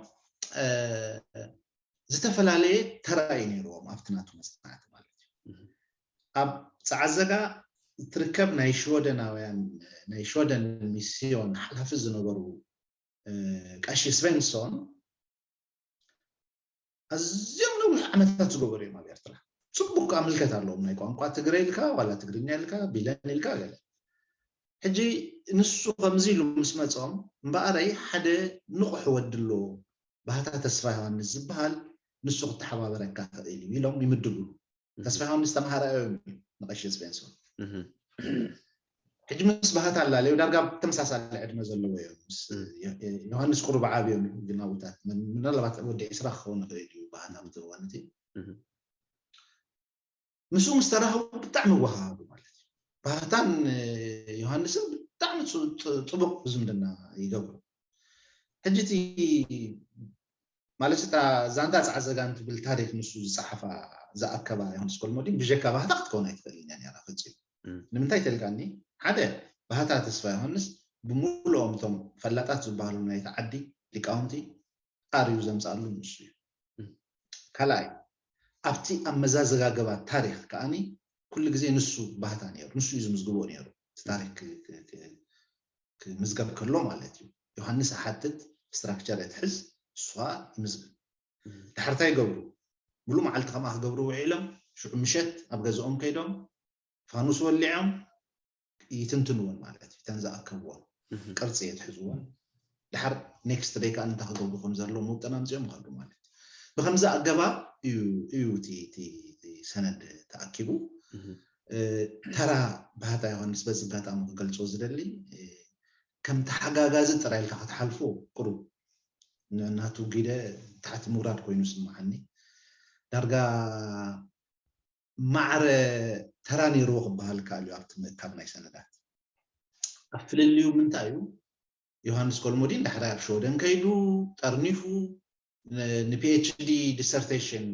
ዝተፈላለየ ተራ እዩ ነይርዎም ኣብቲ ናቱ መፅናዕቲ ማለት እዩ። ኣብ ፀዓዘጋ እትርከብ ናይ ሽወደናውያን ናይ ሽወደን ሚስዮን ሓላፊ ዝነበሩ ቀሺ ስቨንሶን ኣዝዮም ነዊሕ ዓመታት ዝገበሩ እዮም ኣብ ኤርትራ። ፅቡቅ ከዓ ምልከት ኣለዎም ናይ ቋንቋ ትግረ ኢልካ ዋላ ትግርኛ ኢልካ ቢለን ኢልካ ገለ። ሕጂ ንሱ ከምዚ ኢሉ ምስ መፆም እምበኣረይ ሓደ ንቑሕ ወዲ ኣሎ ባህታ ተስፋ ዮሃንስ ዝበሃል ንሱ ክተሓባበረካ ክእል እዩ ኢሎም ይምድብሉ። ተስፋ ዮሃንስ ተምሃራዮም እዩ ንቀሺ ስፔንሶ። ሕጂ ምስ ባህታ ኣላለዩ ዳርጋ ተመሳሳሊ ዕድመ ዘለዎ እዮም። ዮሃንስ ቁሩብ ዓብዮም እዩ ግን ኣብታት ምናልባት ወዲ ዕስራ ክኸውን ይኽእል እዩ ባህታ ኣብቲ እዋን እቲ። ምስኡ ምስ ተራኸቡ ብጣዕሚ ይወሃሃዱ ማለት እዩ። ባህታን ዮሃንስን ብጣዕሚ ፅቡቅ ዝምድና ይገብሩ። ሕጂ እቲ ማለት እታ ዛንታ ፃዕዘጋን ትብል ታሪክ ንሱ ዝፀሓፋ ዝኣከባ ዮሃንስ ኮልሞዲን ብጀካ ባህታ ክትከውን ኣይትኽእልን እያ ነራ ፈፂሙ። ንምንታይ ተልካኒ ሓደ ባህታ ተስፋ ዮሃንስ ብምሉኦም እቶም ፈላጣት ዝበሃሉ ናይቲ ዓዲ ሊቃውንቲ ኣርዩ ዘምፃሉ ንሱ እዩ። ካልኣይ ኣብቲ ኣመዛዘጋገባ ታሪክ ከዓኒ ኩሉ ግዜ ንሱ ባህታ ነይሩ፣ ንሱ እዩ ዝምዝግቦ ነይሩ። እቲ ታሪክ ክምዝገብ ከሎ ማለት እዩ። ዮሃንስ ሓትት ስትራክቸር እትሕዝ እሷ ይምዝግብ። ድሕርታ ይገብሩ ሙሉእ መዓልቲ ከምኣ ክገብሩ ውዒሎም ሽዑ ምሸት ኣብ ገዛኦም ከይዶም ፋኑስ ወሊዖም ይትንትንዎን ማለት እዩ። ተን ዝኣከብዎን ቅርፂ የትሕዝዎን ድሓር ኔክስት ደይ ከዓ እንታይ ክገብሩ ከም ዘለዎም ውጥን ኣምፅኦም ይኸዱ ማለት እዩ። ብከምዚ ኣገባብ እዩ እዩ እቲ ሰነድ ተኣኪቡ። ተራ ባህታ ዮሃንስ በዚ ኣጋጣሚ ክገልፆ ዝደሊ ከም ተሓጋጋዚ ጥራይ ኢልካ ክትሓልፎ ቅሩብ ናቱ ጊደ ታሕቲ ምውራድ ኮይኑ ስምዓኒ። ዳርጋ ማዕረ ተራ ነይርዎ ክበሃል ከኣል እዩ ኣብቲ ምእካብ ናይ ሰነዳት። ኣብ ፍልልዩ ምንታይ እዩ? ዮሃንስ ኮልሞዲን ዳሕራይ ኣብ ሸወደን ከይዱ ጠርኒፉ ንፒኤችዲ ዲሰርቴሽን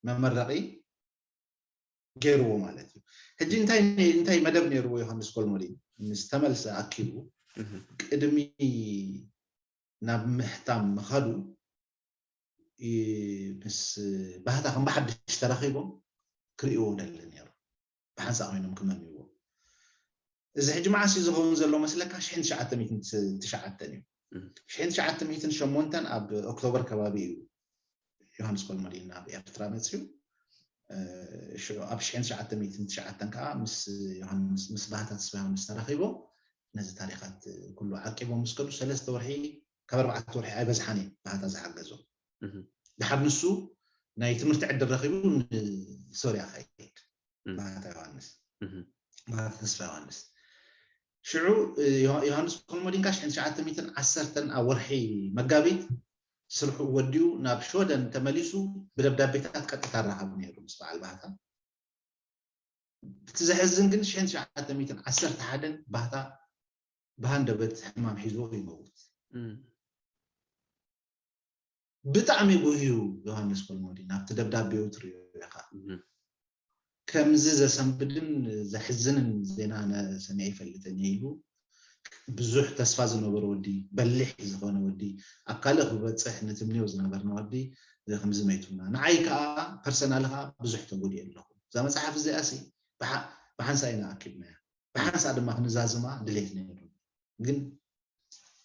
መመረቒ ገይርዎ ማለት እዩ። ሕጂ እንታይ እንታይ መደብ ነይርዎ ዮሃንስ ኮልሞዲን? ምስ ተመልሰ ኣኪቡ ቅድሚ ናብ ምሕታም ምኻዱ ምስ ባህታ ከም ብሓድሽ ተራኺቦም ክርእይዎ ደሊ ነይሩ። ብሓንሳእ ኮይኖም ክመምይዎ። እዚ ሕጂ መዓስ እዩ ዝኸውን ዘሎ መስለካ? ሽሕን ትሽዓተ ሚእትን ትሽዓተን እዩ። ሽሕን ትሽዓተ ሚእትን ሸሞንተን ኣብ ኦክቶበር ከባቢ እዩ ዮሃንስ ኮልመዲን ናብ ኤርትራ መፅዩ። ኣብ ሽሕን ትሽዓተ ሚእትን ትሽዓተን ከዓ ምስ ዮሃንስ ምስ ባህታ ተስፋ ዮሃንስ ተራኺቦም ነዚ ታሪኻት ኩሉ ዓቂቦም ምስ ከዱ ሰለስተ ወርሒ ካብ ኣርባዕተ ወርሒ ኣይበዝሓን እዩ ባህታ ዝሓገዞ። ድሓር ንሱ ናይ ትምህርቲ ዕድል ረኺቡ ንሶርያ ከይድ ባህታ ዮሃንስ ባህታ ተስፋ ዮሃንስ ሽዑ ዮሃንስ ኮልሞዲንካ ሽሕን ትሽዓተ ሚእትን ዓሰርተን ኣብ ወርሒ መጋቢት ስርሑ ወዲኡ ናብ ሽወደን ተመሊሱ ብደብዳቤታት ቀጥታ ኣራኸቡ ነይሩ ምስ በዓል ባህታ። እቲ ዘሕዝን ግን ሽሕን ትሽዓተ ሚእትን ዓሰርተ ሓደን ባህታ ብሃንደበት ሕማም ሒዝዎ ይመውት። ብጣዕሚ ጉህዩ ዮሃንስ ኮልሞዲ ናብቲ ደብዳቤኡ ትርእዮ ኢኻ። ከምዚ ዘሰንብድን ዘሕዝንን ዜና ሰሚዐ ይፈልጥን ኢሉ ብዙሕ ተስፋ ዝነበሮ ወዲ፣ በሊሕ ዝኾነ ወዲ፣ ኣብ ካልእ ክበፅሕ ንትምንዮ ዝነበርና ወዲ ከምዚ መይቱና። ንዓይ ከዓ ፐርሰናል ከዓ ብዙሕ ተጎዲኤ ኣለኹ። እዛ መፅሓፍ እዚኣ ሲ ብሓንሳ ኢና ኣኪብናያ። ብሓንሳ ድማ ክንዛዝማ ድሌት ነይሩ። ግን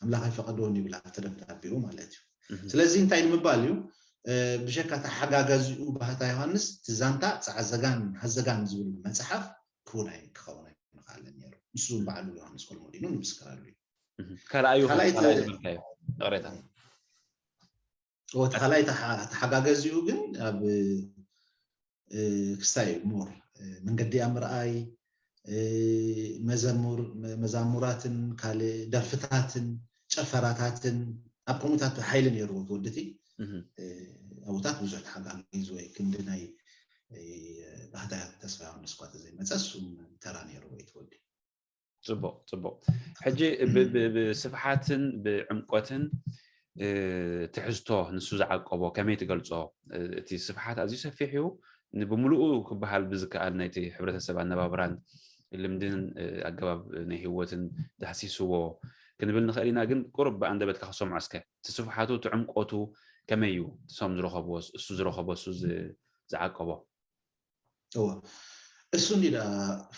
ኣምላኽ ኣይፈቐድዎን ይብል ኣብቲ ደብዳቤኡ ማለት እዩ። ስለዚ እንታይ ንምባል እዩ? ብሸካ ተሓጋጋዚኡ ባህታ ዮሃንስ እቲ ዛንታ ፃዕዘጋን ሃዘጋን ዝብል መፅሓፍ ክውን ኣይ ክኸውን ኣይምኽኣለን ነይሩ። ንሱ በዓሉ ዮሃንስ ኮልሞዲኑ ንምስክረሉ እዩ። ካልኣዩ ካልኣይ ተ- ካልኣይ ዝበልካዮ ይቕሬታ። እቲ ካልኣይ ተሓ- ተሓጋገዚኡ ግን ኣብ ክስታይ እዩ ሞር መንገዲ ምርኣይ መዘሙር መዛሙራትን ካልእ ደርፍታትን ጨፈራታትን ኣብ ከምኡታት ሓይሊ ነይርዎ ትወድቲ ኣብታት ብዙሕ ተሓጋጊዝ ወይ ክንዲ ናይ ባህታ ተስፋ ዮሃንስ እኳ ተዘይመፀ እሱም ተራ ነይርዎ እዩ ትወዲ ፅቡቅ ፅቡቅ ሕጂ ብስፍሓትን ብዕምቆትን ትሕዝቶ ንሱ ዝዓቀቦ ከመይ ትገልፆ? እቲ ስፍሓት ኣዝዩ ሰፊሕ እዩ። ብሙሉኡ ክበሃል ብዝከኣል ናይቲ ሕብረተሰብ ኣነባብራን ልምድን ኣገባብ ናይ ህይወትን ዳህሲስዎ ክንብል ንኽእል ኢና። ግን ቁሩብ ብኣንደበትካ ክሰምዖ እስከ እቲ ስፍሓቱ እቲ ዕምቆቱ ከመይ እዩ? እሶም ዝረኸብዎ እሱ ዝረኸቦ እሱ ዝዓቀቦ እወ እሱ እንዲ ደኣ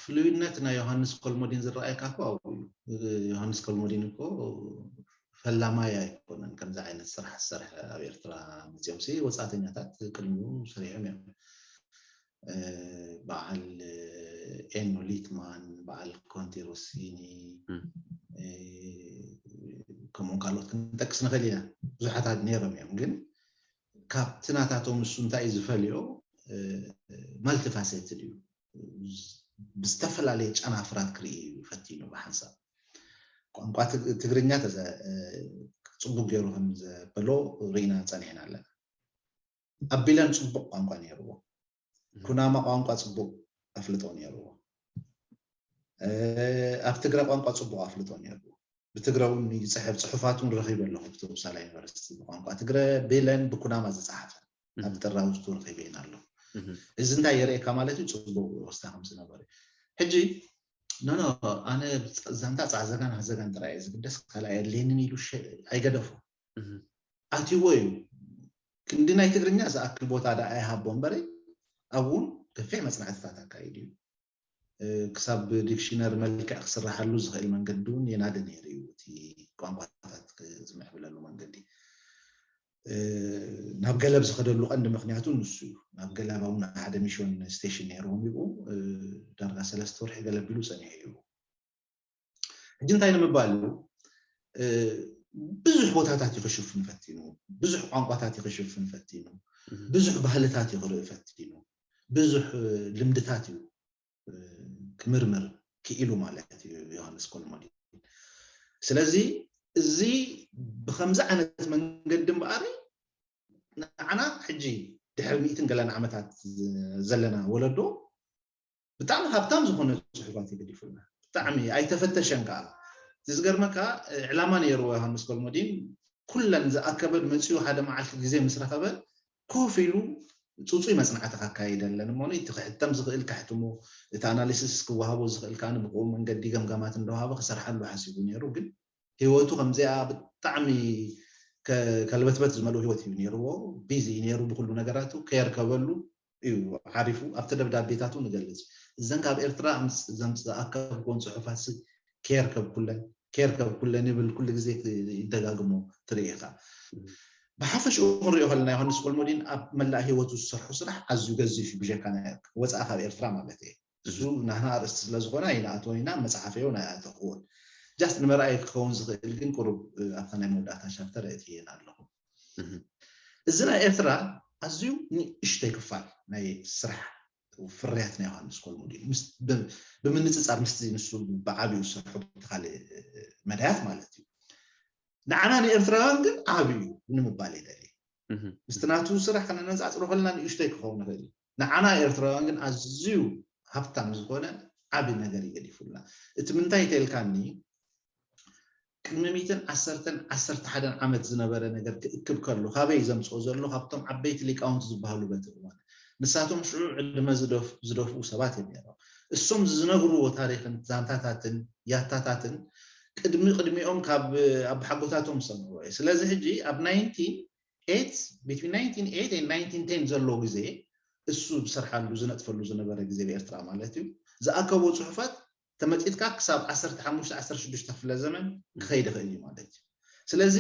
ፍሉይነት ናይ ዮሃንስ ኮልሞዲን ዝረኣየካ እኮ ኣብኡ እዩ። ዮሃንስ ኮልሞዲን እኮ ፈላማይ ኣይኮነን ከምዚ ዓይነት ስራሕ ዝሰርሐ ኣብ ኤርትራ መፅኦም ሲ ወፃእተኛታት ቅድሚኡ ሰሪሖም እዮም። በዓል ኤኖ ሊትማን፣ በዓል ኮንቲ ሮሲኒ ከምኡን ካልኦት ክንጠቅስ ንኽእል ኢና። ብዙሓት ነይሮም እዮም ግን ካብቲ ናታቶም እሱ እንታይ እዩ ዝፈልዮ ማልቲፋሴትድ እዩ ብዝተፈላለየ ጨናፍራት ክርኢ እዩ ፈቲኑ ብሓንሳብ ቋንቋ ትግርኛ ጽቡቅ ገይሩ ከም ዘበሎ ርኢና ጸኒሕና ኣለና ኣቢለን ጽቡቅ ቋንቋ ነይርዎ ኩናማ ቋንቋ ጽቡቅ ኣፍልጦ ነይርዎ ኣብ ትግረ ቋንቋ ጽቡቅ ኣፍልጦ ነይርዎ ብትግረ እውን ይፅሕፍ ፅሑፋት እውን ረኺበ ኣለኹ ብተውሳላ ዩኒቨርሲቲ ብቋንቋ ትግረ ብለን ብኩናማ ዝፀሓፈ ኣብ ጥራውዝቱ ረኺበ ኢና ኣለኹ እዚ እንታይ የርእየካ ማለት እዩ ፅቡቅ ወስታ ከም ዝነበረ ሕጂ ኖኖ ኣነ ዛንታ ፃዕዘጋን ሃዘጋን ጥራይ እየ ዝግደስ ካልኣይ የድልየንን ኢሉ ኣይገደፎ ኣትይዎ እዩ። ክንዲ ናይ ትግርኛ ዝኣክል ቦታ ደኣ ኣይሃቦ እምበረ ኣብኡ እውን ገፊሕ መፅናዕትታት ኣካይዱ እዩ። ክሳብ ብዲክሽነሪ መልክዕ ክስራሓሉ ዝኽእል መንገዲ እውን የናዲ ነይሩ እዩ። እቲ ቋንቋታት ዝምዕብለሉ መንገዲ ናብ ገለብ ዝኸደሉ ቀንዲ ምክንያቱ ንሱ እዩ። ናብ ገለብ እውን ሓደ ሚሽን ስቴሽን ነይርዎም ይብኡ ዳርጋ ሰለስተ ወርሒ ገለብ ኢሉ ፀኒሑ እዩ። ሕጂ እንታይ ንምባል እዩ? ብዙሕ ቦታታት እዩ ክሽፍን ፈቲኑ፣ ብዙሕ ቋንቋታት እዩ ክሽፍን ፈቲኑ፣ ብዙሕ ባህልታት እዩ ክርኢ ፈቲኑ፣ ብዙሕ ልምድታት እዩ ክምርምር ክኢሉ ማለት እዩ ዮሃንስ ኮልሞዲን። ስለዚ እዚ ብከምዚ ዓይነት መንገዲ እምበኣር ንዓና ሕጂ ድሕሪ ሚእትን ገለን ዓመታት ዘለና ወለዶ ብጣዕሚ ሃብታም ዝኾነ ፅሑፋት ይገዲፉልና። ብጣዕሚ ኣይተፈተሸን ከዓ። እቲ ዝገርመካ ዕላማ ነይርዎ ዮሃንስ ኮልሞዲን ኩለን ዝኣከበ መፅኡ ሓደ መዓልቲ ግዜ ምስ ረኸበ ኮፍ ኢሉ ፅፁይ መፅናዕቲ ካካየደለን እሞ እቲ ክሕተም ዝኽእል ከሕትሞ እቲ ኣናሊሲስ ክወሃቦ ዝኽእል ከዓ ብኡ መንገዲ ገምጋማት እንደወሃበ ክሰርሓሉ ሓሲቡ ነይሩ። ግን ህይወቱ ከምዚኣ ብጣዕሚ ከልበትበት ዝመልኡ ህይወት እዩ ነይርዎ። ቢዚ ነይሩ ብኩሉ ነገራቱ። ከየርከበሉ እዩ ዓሪፉ። ኣብቲ ደብዳቤታቱ ንገልጽ እዘን ካብ ኤርትራ ዘምፅ ዝኣከብኩወን ፅሑፋት ከየርከብኩለን ከየርከብኩለን ይብል ኩሉ ግዜ ይደጋግሞ ትርኢ ኢኻ። ብሓፈሽኡ ክንሪኦ ከለና ዮሃንስ ኮልሞዲን ኣብ መላእ ህይወቱ ዝሰርሖ ስራሕ ኣዝዩ ገዚፍ እዩ። ብጀካ ናይ ወፃኢ ካብ ኤርትራ ማለት እየ። እሱ ናህና ኣርእስቲ ስለ ዝኾነ ኣይንኣትወን ኢና፣ መፅሓፈይ እውን ኣይኣተኹዎን። ጃስት ንመርኣይ ክኸውን ዝኽእል ግን ቁሩብ ኣብታ ናይ መወዳእታ ቻፕተር እእትየን ኣለኹ። እዚ ናይ ኤርትራ ኣዝዩ ንእሽተይ ክፋል ናይ ስራሕ ፍርያት ናይ ዮሃንስ ኮልሞዲን ብምንፅፃር ምስቲ ንሱ ብዓብዩ ዝሰርሖ ብቲ ካልእ መዳያት ማለት እዩ። ንዓና ንኤርትራውያን ግን ዓብዩ እዩ ንምባል የደሊ። ምስቲ ናቱ ስራሕ ከነነፃፅሮ ከለና ንእሽተይ ክኸውን ይኽእል እዩ። ንዓና ኤርትራውያን ግን ኣዝዩ ሃብታም ዝኾነ ዓቢ ነገር ይገዲፉልና። እቲ ምንታይ ተልካኒ ቅድሚ ሚትን ዓሰርተን ዓሰርተ ሓደን ዓመት ዝነበረ ነገር ክእክብ ከሎ ካበይ ዘምፅኦ ዘሎ ካብቶም ዓበይቲ ሊቃውንቲ ዝበሃሉ በቲ እዋን ንሳቶም ሽዑ ዕድመ ዝደፍኡ ሰባት እዮም ነይሮም። እሶም ዝነግርዎ ታሪክን ዛንታታትን ያታታትን ቅድሚ ቅድሚኦም ካብ ኣባሓጎታቶም ዝሰምዕዎ እዩ። ስለዚ ሕጂ ኣብ ናይንቲን ኤት between ናይንቲን ኤት and ናይንቲን ቴን ዘሎ ግዜ እሱ ዝሰርሓሉ ዝነጥፈሉ ዝነበረ ግዜ ብኤርትራ ማለት እዩ ዝኣከቦ ፅሑፋት ተመጢጥካ ክሳብ ዓሰርተ ሓሙሽተ ዓሰርተ ሽዱሽተ ክፍለ ዘመን ክኸይድ ይኽእል እዩ ማለት እዩ። ስለዚ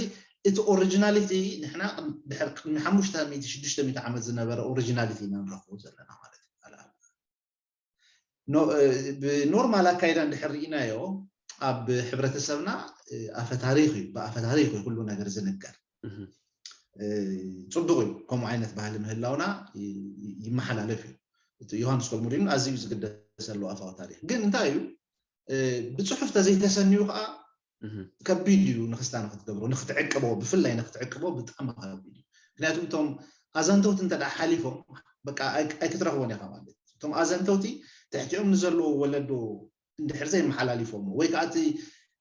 እቲ ኦሪጂናሊቲ ንሕና ድሕሪ ቅድሚ ሓሙሽተ ሚእቲ ሽዱሽተ ሚእቲ ዓመት ዝነበረ ኦሪጂናሊቲ ኢና ንረኽቦ ዘለና ማለት እዩ። ብኖርማል ኣካይዳ እንድሕር ርኢናዮ ኣብ ሕብረተሰብና ኣፈ ታሪክ እዩ፣ ብኣፈ ታሪክ እዩ ኩሉ ነገር ዝንገር። ፅቡቅ እዩ ከምኡ ዓይነት ባህሊ ምህላውና ይመሓላለፍ እዩ። ዮሃንስ ኮልሞዲን ኣዝዩ ዝግደሰሉ ኣፋዊ ታሪክ ግን እንታይ እዩ ብፅሑፍ ተዘይተሰንዩ ከዓ ከቢድ እዩ ንክስታን ክትገብሮ ንክትዕቅቦ ብፍላይ ንክትዕቅቦ ብጣዕሚ ከቢድ እዩ። ምክንያቱ እቶም ኣዘንተውቲ እንተ ሓሊፎም በቃ ኣይክትረኽቦን ኢኻ ማለት እዩ። እቶም ኣዘንተውቲ ትሕቲኦም ንዘለዉ ወለዶ እንድሕር ዘይመሓላሊፎሞ ወይ ከዓ እቲ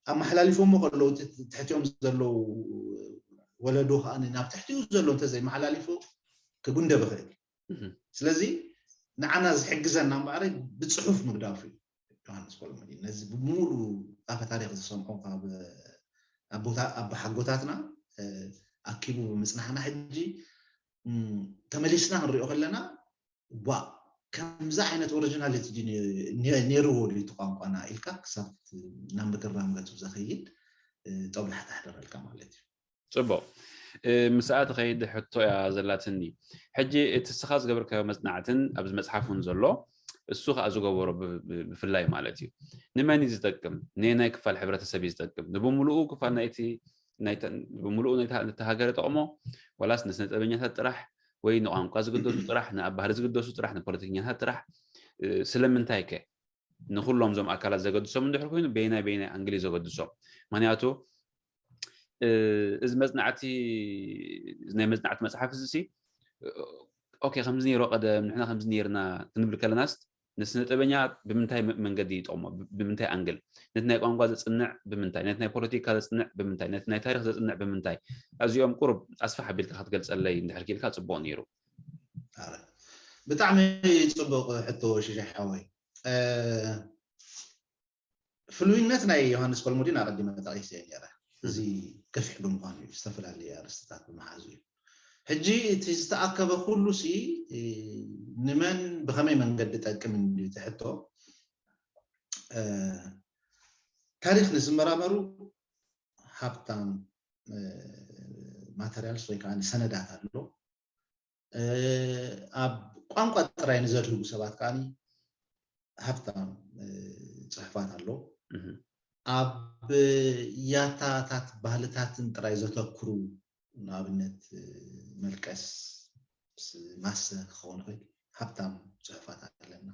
ኣመሓላሊፎሞ ከለዉ ትሕቲኦም ዘለዉ ወለዶ ከዓ ናብ ትሕቲኡ ዘሎ እንተዘይመሓላሊፎ ክጉንደብ ይኽእል። ስለዚ ንዓና ዝሕግዘና እምበኣር ብፅሑፍ ምግዳፉ እዩ። ዮሃንስ ኮልመዲን ነዚ ብምሉእ ኣፈ ታሪክ ዝሰምዖ ካብ ኣቦሓጎታትና ኣኪቡ ብምፅናሕና ሕጂ ተመሊስና ክንሪኦ ከለና ዋ ከምዚ ዓይነት ኦሪጂናሊቲ ነይርዎ ድዩ እቲ ቋንቋና ኢልካ ክሳብ ናብ ምግርራም ገፁ ዘኸይድ ጦብላሕታ ሕደረልካ ማለት እዩ። ፅቡቅ ምስኣ ትኸይድ ሕቶ እያ ዘላትኒ። ሕጂ እቲ እስኻ ዝገበርካዮ መፅናዕትን ኣብዚ መፅሓፍ እውን ዘሎ እሱ ከዓ ዝገበሮ ብፍላይ ማለት እዩ ንመን እዩ ዝጠቅም? ንየናይ ክፋል ሕብረተሰብ እዩ ዝጠቅም? ንብምልኡ ክፋል ናይቲ ብምልኡ ነቲ ሃገር ይጠቕሞ ወላስ ንስነ ጥበበኛታት ጥራሕ ወይ ንቋንቋ ዝግደሱ ጥራሕ ንኣባህሪ ዝግደሱ ጥራሕ ንፖለቲከኛታት ጥራሕ ስለምንታይ ከ ንኩሎም ዞም ኣካላት ዘገድሶም እንድሕር ኮይኑ በይናይ በይናይ ኣንግል እዩ ዘገድሶም? ምክንያቱ እዚ መፅናዕቲ ናይ መፅናዕቲ መፅሓፍ እዚ ኦኬ ከምዚ ነይሮ ቀደም ንሕና ከምዚ ነይርና ክንብል ከለናስ ንስነ ጥበበኛ ብምንታይ መንገዲ ይጠቕሞ ብምንታይ ኣንግል ነቲ ናይ ቋንቋ ዘፅንዕ ብምንታይ ነቲ ናይ ፖለቲካ ዘፅንዕ ብምንታይ ነቲ ናይ ታሪክ ዘፅንዕ ብምንታይ እዚኦም ቁሩብ ኣስፋሕ ኣቢልካ ክትገልፀለይ እንድሕር ክኢልካ ፅቡቅ ነይሩ። ብጣዕሚ ፅቡቅ ሕቶ ሽሻይ ሓወይ። ፍሉይነት ናይ ዮሃንስ ኮልሞዲን ኣቐዲመ ጠቒሰ ነይረ። እዚ ገፊሕ ብምዃኑ እዩ፣ ዝተፈላለዩ ኣርእስትታት ብምሓዙ እዩ። ሕጂ እቲ ዝተኣከበ ኩሉ ሲ ንመን ብኸመይ መንገዲ ጠቅም እንድዩ ትሕቶ። ታሪኽ ንዝመራመሩ ሃብታም ማተሪያልስ ወይ ከዓ ሰነዳት ኣሎ። ኣብ ቋንቋ ጥራይ ንዘድህቡ ሰባት ከዓ ሃብታም ፅሑፋት ኣሎ። ኣብ ያታታት ባህልታትን ጥራይ ዘተኩሩ፣ ንኣብነት መልቀስ፣ ማሰ ክኸውን ይኽእል፣ ሃብታም ፅሑፋት ኣለና።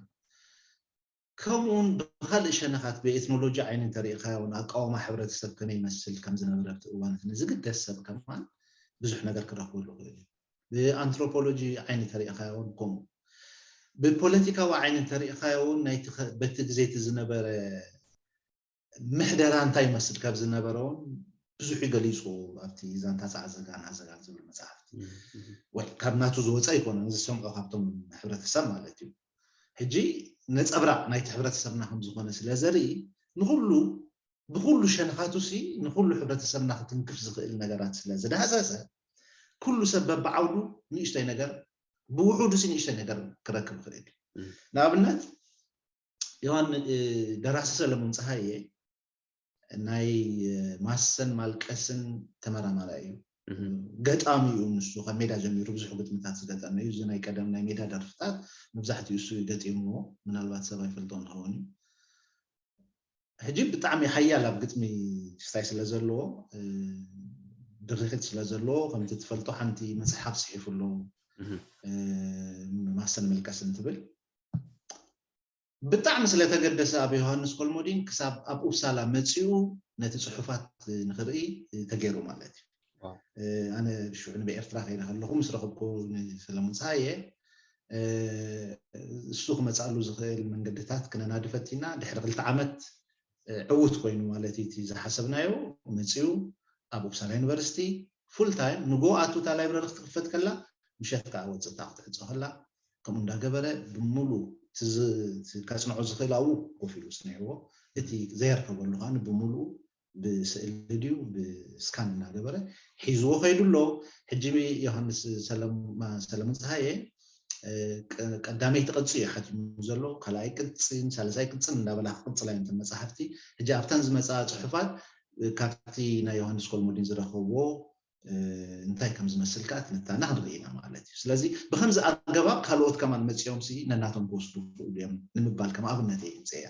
ከምኡውን ብካልእ ሸነኻት ብኤትኖሎጂ ዓይኒ እንተሪእኻዮ እውን ኣቃውማ ሕብረተሰብ ከመይ ይመስል ከም ዝነበረ ኣብቲ እዋን እቲ ንዝግደስ ሰብ ከማን ብዙሕ ነገር ክረኽበሉ ይኽእል እዩ። ብኣንትሮፖሎጂ ዓይኒ እንተሪእኻዮ እውን ከምኡ። ብፖለቲካዊ ዓይኒ እንተሪእኻዮ እውን ናይቲ በቲ ግዜ እቲ ዝነበረ ምሕደራ እንታይ ይመስል ካብ ዝነበረ እውን ብዙሕ ይገሊፁ ኣብቲ ዛንታ ፃዕዘጋን ሃዘጋን ዝብል መፅሓፍቲ። ወይ ካብ ናቱ ዝወፀ ኣይኮነን፣ ዝሰምዖ ካብቶም ሕብረተሰብ ማለት እዩ። ሕጂ ነፀብራቕ ናይቲ ሕብረተሰብና ከም ዝኾነ ስለ ዘርኢ ንኹሉ ብኹሉ ሸነኻቱ ሲ ንኹሉ ሕብረተሰብና ክትንክፍ ዝኽእል ነገራት ስለ ዝዳህሰሰ ኩሉ ሰብ በብዓውዱ ንእሽተይ ነገር ብውሑዱ ሲ ንእሽተይ ነገር ክረክብ ይኽእል እዩ። ንኣብነት ዮሃን ደራሲ ሰለሙን ፀሃየ ናይ ማሰን ማልቀስን ተመራማራይ እዩ። ገጣሚ እዩ ንሱ፣ ካብ ሜዳ ጀሚሩ ብዙሕ ግጥምታት ዝገጠመ እዩ። እዚ ናይ ቀደም ናይ ሜዳ ደርፍታት መብዛሕትኡ እሱ እዩ ገጢምዎ፣ ምናልባት ሰብ ኣይፈልጦ ንኸውን እዩ። ሕጂ ብጣዕሚ ሓያል ኣብ ግጥሚ ክስታይ ስለ ዘለዎ፣ ድርኺት ስለ ዘለዎ፣ ከምቲ ትፈልጦ ሓንቲ መፅሓፍ ፅሒፉ ኣሎ፣ ማሰን መልቀስን ትብል። ብጣዕሚ ስለተገደሰ ኣብ ዮሃንስ ኮልሞዲን ክሳብ ኣብ ኡፕሳላ መፂኡ ነቲ ፅሑፋት ንክርኢ ተገይሩ ማለት እዩ። ኣነ ሽዑ ንብኤርትራ ከይደ ከለኹ ምስ ረኸብኩ ንሰለሙን ፀሃየ እሱ ክመፅኣሉ ዝኽእል መንገድታት ክነናዲ ፈቲና። ድሕሪ ክልተ ዓመት ዕዉት ኮይኑ ማለት እዩ እቲ ዝሓሰብናዮ መፂኡ ኣብ ኡፕሳላ ዩኒቨርሲቲ ፉል ታይም ንጎ ኣቱ እታ ላይብረሪ ክትክፈት ከላ ምሸት ከዓ ወፅእ እታ ክትዕፆ ከላ ከምኡ እንዳገበረ ብምሉእ ከፅንዖ ዝኽእል ኣብኡ ኮፍ ኢሉ ፅኒዕዎ። እቲ ዘየርከበሉ ከዓ ብሙሉኡ ብስእሊ ድዩ ብስካን እናገበረ ሒዝዎ ከይዱ ኣሎ። ሕጂ ዮሃንስ ሰለሙን ፀሃየ ቀዳመይቲ ቅፂ እዩ ሓቲሙ ዘሎ፣ ካልኣይ ቅፅን ሳልሳይ ቅፅን እንዳበላ ክቅፅላ እዮም እተን መፅሓፍቲ። ሕጂ ኣብተን ዝመፅኣ ፅሑፋት ካብቲ ናይ ዮሃንስ ኮልሞዲን ዝረኸብዎ እንታይ ከም ዝመስል ከዓ ትንታነ ክንርኢ ኢና ማለት እዩ። ስለዚ ብከምዚ ኣገባብ ካልኦት ከማን መፂኦም ሲ ነናቶም ክወስዱ ይኽእሉ እዮም ንምባል ከም ኣብነት እየ ይምፅእያ።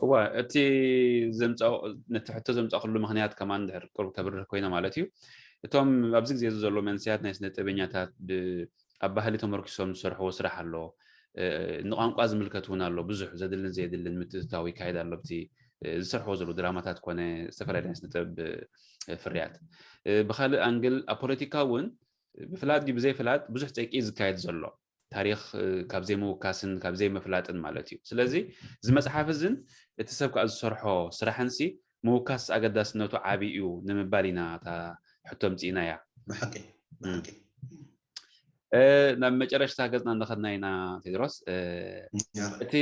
እወ፣ እቲ ነቲ ሕቶ ዘምፃእኩሉ ምክንያት ከማን ድሕር ቅሩብ ከብርህ ኮይነ ማለት እዩ። እቶም ኣብዚ ግዜ እዚ ዘሎ መንስያት ናይ ስነ ጥበበኛታት ኣብ ባህሊ ተመርኪሶም ዝሰርሕዎ ስራሕ ኣሎ። ንቋንቋ ዝምልከት እውን ኣሎ። ብዙሕ ዘድልን ዘየድልን ምትእትታው ይካየድ ኣሎ። ኣብቲ ዝሰርሕዎ ዘለዉ ድራማታት ኮነ ዝተፈላለዩ ናይ ስነ ጥበብ ፍርያት። ብካልእ ኣንግል ኣብ ፖለቲካ እውን ብፍላጥ ድዩ ብዘይፍላጥ ብዙሕ ጸይቂ እዩ ዝካየድ ዘሎ። ታሪኽ ካብ ዘይምውካስን ካብ ዘይምፍላጥን ማለት እዩ። ስለዚ እዚ መጽሓፍ እዝን እቲ ሰብ ከዓ ዝሰርሖ ስራሕንሲ ምውካስ ኣገዳስነቱ ዓቢ እዩ ንምባል ኢና እታ ሕቶ ኣምጺእናያ። ብሓቂ ብሓቂ ናብ መጨረሽታ ገጽና እንዳኸድና ኢና ቴድሮስ። እቲ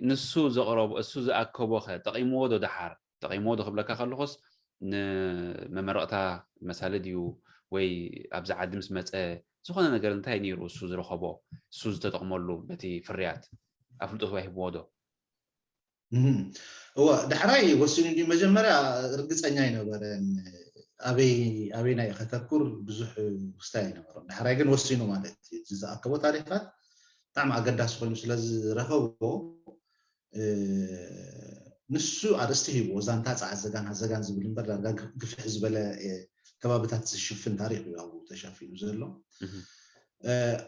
ንሱ ዘቕረቦ እሱ ዝኣከቦኸ ጠቒምዎ ዶ ደሓር? ጠቒምዎ ዶ ክብለካ ከለኹስ ንመመረቕታ መሳሊ ድዩ ወይ ኣብዚ ዓዲ ምስ መጸ ዝኾነ ነገር እንታይ ነይሩ እሱ ዝረኸቦ እሱ ዝተጠቕመሉ በቲ ፍርያት ኣፍልጦ ተዋሂብዎ ዶ? እወ ዳሕራይ ወሲኑ እንዲ መጀመርያ ርግፀኛ ኣይነበረን ኣበይ ኣበይናይ ከተኩር ብዙሕ ውስታይ ኣይነበሮም። ዳሕራይ ግን ወሲኑ ማለት እዩ። እቲ ዝኣከቦ ታሪኻት ብጣዕሚ ኣገዳሲ ኮይኑ ስለ ዝረኸቦ ንሱ ኣርእስቲ ሂብዎ ዛንታ ፃዕዘጋን ሃዘጋን ዝብል እምበር ዳርጋ ግፍሕ ዝበለ ከባብታት ዝሽፍን ታሪክ እዩ ኣብኡ ተሸፊኑ ዘሎ።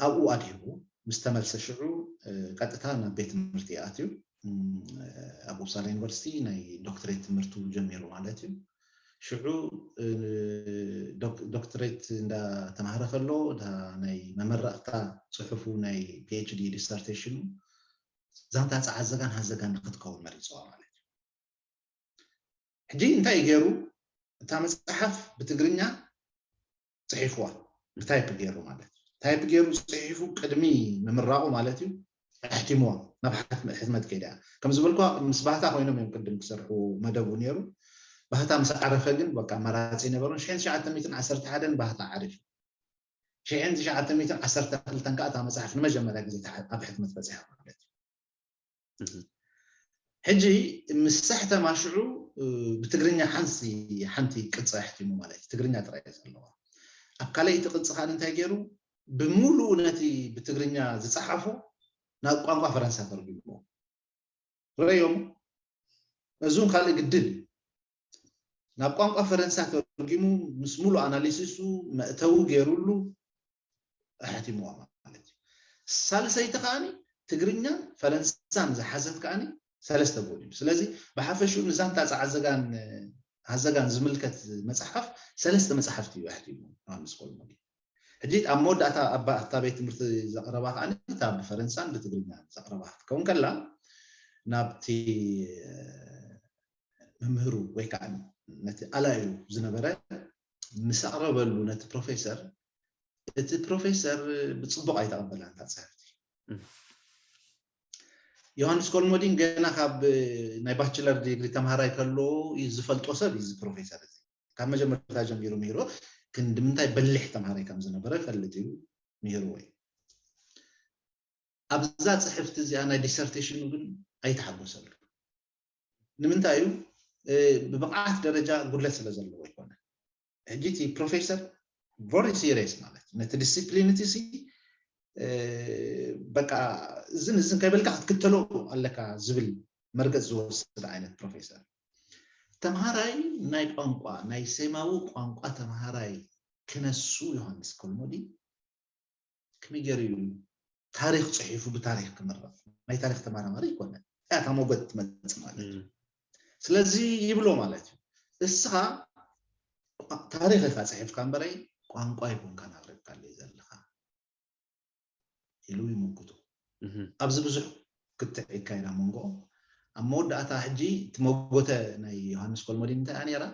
ኣብኡ ኣድሂቡ ምስ ተመልሰ ሽዑ ቀጥታ ናብ ቤት ትምህርቲ ኣትዩ ኣብ ኡፕሳላ ዩኒቨርሲቲ ናይ ዶክትሬት ትምህርቱ ጀሚሩ ማለት እዩ። ሽዑ ዶክትሬት እንዳተማሃረ ከሎ ናይ መመረቕታ ፅሑፉ ናይ ፒኤችዲ ዲሰርቴሽኑ ዛንታ ፃዓዘጋን ሃዘጋን ንክትከውን መሪፅዋ ማለት እዩ። ሕጂ እንታይ ገይሩ? እታ መፅሓፍ ብትግርኛ ፅሒፍዋ ብታይፕ ገይሩ ማለት እዩ። ታይፕ ገይሩ ፅሒፉ ቅድሚ ምምራቑ ማለት እዩ ኣሕቲምዋ ናብ ሕትመት ከይዳ። ከም ዝበልኳ ምስ ባህታ ኮይኖም እዮም ቅድም ክሰርሑ መደቡ ነይሩ። ባህታ ምስ ዓረፈ ግን በቃ ኣማራፂ ነበሮን። ሽሕን ትሽዓተ ሚእትን ዓሰርተ ሓደን ባህታ ዓሪፉ። ሽሕን ትሽዓተ ሚእትን ዓሰርተ ክልተን ከዓ እታ መፅሓፍ ንመጀመርያ ግዜ ተሓ- ኣብ ሕትመት በፂሓ ማለት እዩ። ሕጂ ምስ ሰሕተማ ሽዑ ብትግርኛ ሓንሲ ሓንቲ ቅፂ ኣሕቲሙ ማለት እዩ። ትግርኛ ጥራይ እያ ዘለዋ። ኣብ ካልኣይቲ ቅፂ ከዓ እንታይ ገይሩ? ብምሉኡ ነቲ ብትግርኛ ዝፀሓፎ ናብ ቋንቋ ፈረንሳ ተርጉምዎ። ረዮም እዙን ካልእ ግድል እዩ። ናብ ቋንቋ ፈረንሳ ተርጊሙ ምስ ሙሉ ኣናሊሲሱ መእተዊ ገይሩሉ ኣሕቲምዋ ማለት እዩ። ሳልሰይቲ ከዓኒ ትግርኛን ፈረንሳን ዝሓዘት ከዓኒ ሰለስተ ቮሊም። ስለዚ ብሓፈሽኡ ንዛንታ ፃዓዘጋን ሃዘጋን ዝምልከት መፅሓፍ ሰለስተ መፅሓፍቲ እዩ ኣሕቲሙ ዮሃንስ ኮልሞዲ። ሕጂ ኣብ መወዳእታ ኣብታ ቤት ትምህርቲ ዘቕረባ ከዓኒ እታ ብፈረንሳን ብትግርኛን ዘቕረባ ክትከውን ከላ ናብቲ መምህሩ ወይ ከዓ ነቲ ኣላዩ ዝነበረ ምስ ኣቕረበሉ ነቲ ፕሮፌሰር፣ እቲ ፕሮፌሰር ብፅቡቕ ኣይተቐበላን እታ ፅሕፍቲ። ዮሃንስ ኮልሞዲን ገና ካብ ናይ ባችለር ዲግሪ ተምሃራይ ከሎ እዩ ዝፈልጦ ሰብ እዩ እዚ ፕሮፌሰር እዚ። ካብ መጀመርታ ጀሚሩ ምሂሮ ክንዲ ምንታይ በሊሕ ተምሃራይ ከም ዝነበረ ይፈልጥ እዩ፣ ምሂርዎ እዩ። ኣብዛ ፅሕፍቲ እዚኣ ናይ ዲሰርቴሽኑ ግን ኣይተሓጎሰሉ። ንምንታይ እዩ? ብብቕዓት ደረጃ ጉድለት ስለ ዘለዎ ኣይኮነ። ሕጂ እቲ ፕሮፌሰር ቨሪ ሲሪየስ ማለት ነቲ ዲስፕሊን እቲ ሲ በቃ እዝን እዝን ከይበልካ ክትክተሎ ኣለካ ዝብል መርገፅ ዝወስድ ዓይነት ፕሮፌሰር። ተምሃራይ ናይ ቋንቋ ናይ ሴማዊ ቋንቋ ተምሃራይ ክነሱ ዮሃንስ ኮልሞዲ ከመይ ገይሩ እዩ ታሪክ ፅሒፉ ብታሪክ ክምረቕ? ናይ ታሪክ ተመራማሪ ይኮነ። እታ ሞገት ትመፅእ ማለት እዩ። ስለዚ ይብሎ ማለት እዩ፣ እስኻ ታሪክ ኢካ ፅሒፍካ እምበረይ ቋንቋ ይኮንካን ኣብሪቕካለይ ዘለካ ኢሉ ይምጉቱ። ኣብዚ ብዙሕ ክትዕ ይካየድ ኣብ መንጎኦም። ኣብ መወዳእታ ሕጂ እቲ መጎተ ናይ ዮሃንስ ኮልሞዲን እንታይ እያ ነይራ?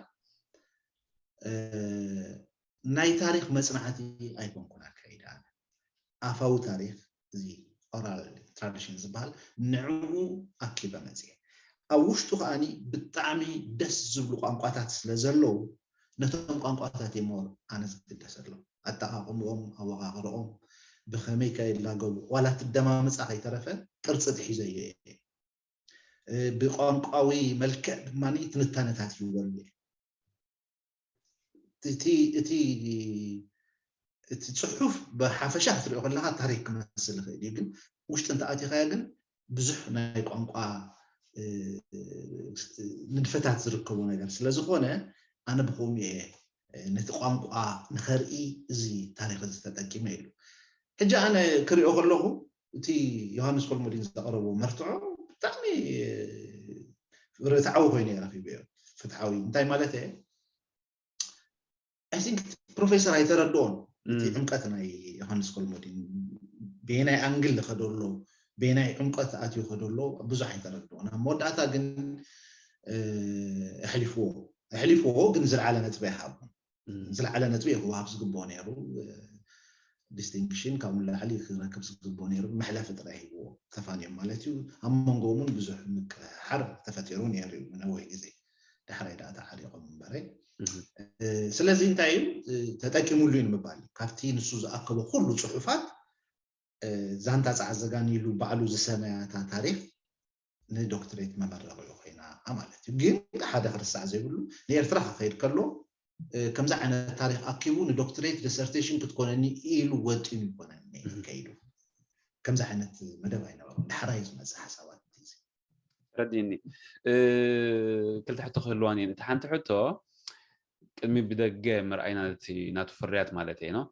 ናይ ታሪክ መፅናዕቲ ኣይኮንኩን ኣካይደ ኣነ። ኣፋዊ ታሪክ እዚ ኦራል ትራዲሽን ዝበሃል ንዕኡ ኣኪበ መፅየ። ኣብ ውሽጡ ከዓኒ ብጣዕሚ ደስ ዝብሉ ቋንቋታት ስለ ዘለዉ ነቶም ቋንቋታት እየ ሞር ኣነ ዝግደሰሎም። ኣጠቓቕምኦም፣ ኣወቓቕርኦም፣ ብኸመይ ከ ይላገቡ፣ ዋላ እቲ ኣደማምፃ ከይተረፈ ቅርፂ ትሒዘዮ እየ። ብቋንቋዊ መልክዕ ድማ ትንታነታት ይህበሉ እየ። እቲ እቲ እቲ ፅሑፍ ብሓፈሻ ክትሪኦ ከለካ ታሪክ ክመስል ይኽእል እዩ፣ ግን ውሽጢ እንተኣቲኻዮ ግን ብዙሕ ናይ ቋንቋ ንድፈታት ዝርከቡ ነገር ስለ ዝኾነ ኣነ ብኸምኡ እየ ነቲ ቋንቋ ንኸርኢ እዚ ታሪክ እዚ ተጠቂመ ኢሉ። ሕጂ ኣነ ክሪኦ ከለኹ እቲ ዮሃንስ ኮልሞዲን ዘቕረቦ መርትዖ ብጣዕሚ ርትዓዊ ኮይኑ እየ ረኺበዮ። ፍትሓዊ እንታይ ማለት እየ? I think ፕሮፌሰር ኣይተረድኦን እቲ ዕምቀት ናይ ዮሃንስ ኮልሞዲን በየናይ ኣንግል ከደሎ በየናይ ዕምቀት ኣትዩ ከደሎ ብዙሕ ኣይተረድኦን። ኣብ መወዳእታ ግን ኣሕሊፍዎ ኣሕሊፍዎ ግን ዝለዓለ ነጥቢ ኣይሃቦን። ዝለዓለ ነጥቢ ክወሃብ ዝግብኦ ነይሩ። ዲስቲንክሽን ካብኡ ንላዕሊ ክረክብ ዝግብኦ ነይሩ። መሕለፊ ጥራይ ሂብዎ ተፋንዮም ማለት እዩ። ኣብ መንጎ እውን ብዙሕ ምቅሕሓር ተፈጢሩ ነይሩ እዩ ነዊሕ ግዜ። ዳሕራይ ደኣ ተዓሪቖም እምበረ። ስለዚ እንታይ እዩ ተጠቂሙሉ እዩ ንምባል እዩ። ካብቲ ንሱ ዝኣከቦ ኩሉ ፅሑፋት ዛንታ ፃዕዘጋን ኢሉ ባዕሉ ዝሰመያታ ታሪክ ንዶክትሬት መመረቂኡ ኮይና ማለት እዩ። ግን ሓደ ክርሳዕ ዘይብሉ ንኤርትራ ክኸይድ ከሎ ከምዚ ዓይነት ታሪክ ኣኪቡ ንዶክትሬት ዲሰርቴሽን ክትኮነኒ ኢሉ ወጢኑ ይኮነኒ ከይዱ። ከምዚ ዓይነት መደብ ኣይነበሮም። ዳሕራይ ዝመፀ ሓሳባት እዚ። ረዲኒ ክልተ ሕቶ ክህልዋን እየን። እቲ ሓንቲ ሕቶ ቅድሚ ብደገ ምርኣይና እቲ ናቱ ፍርያት ማለት እየ ነው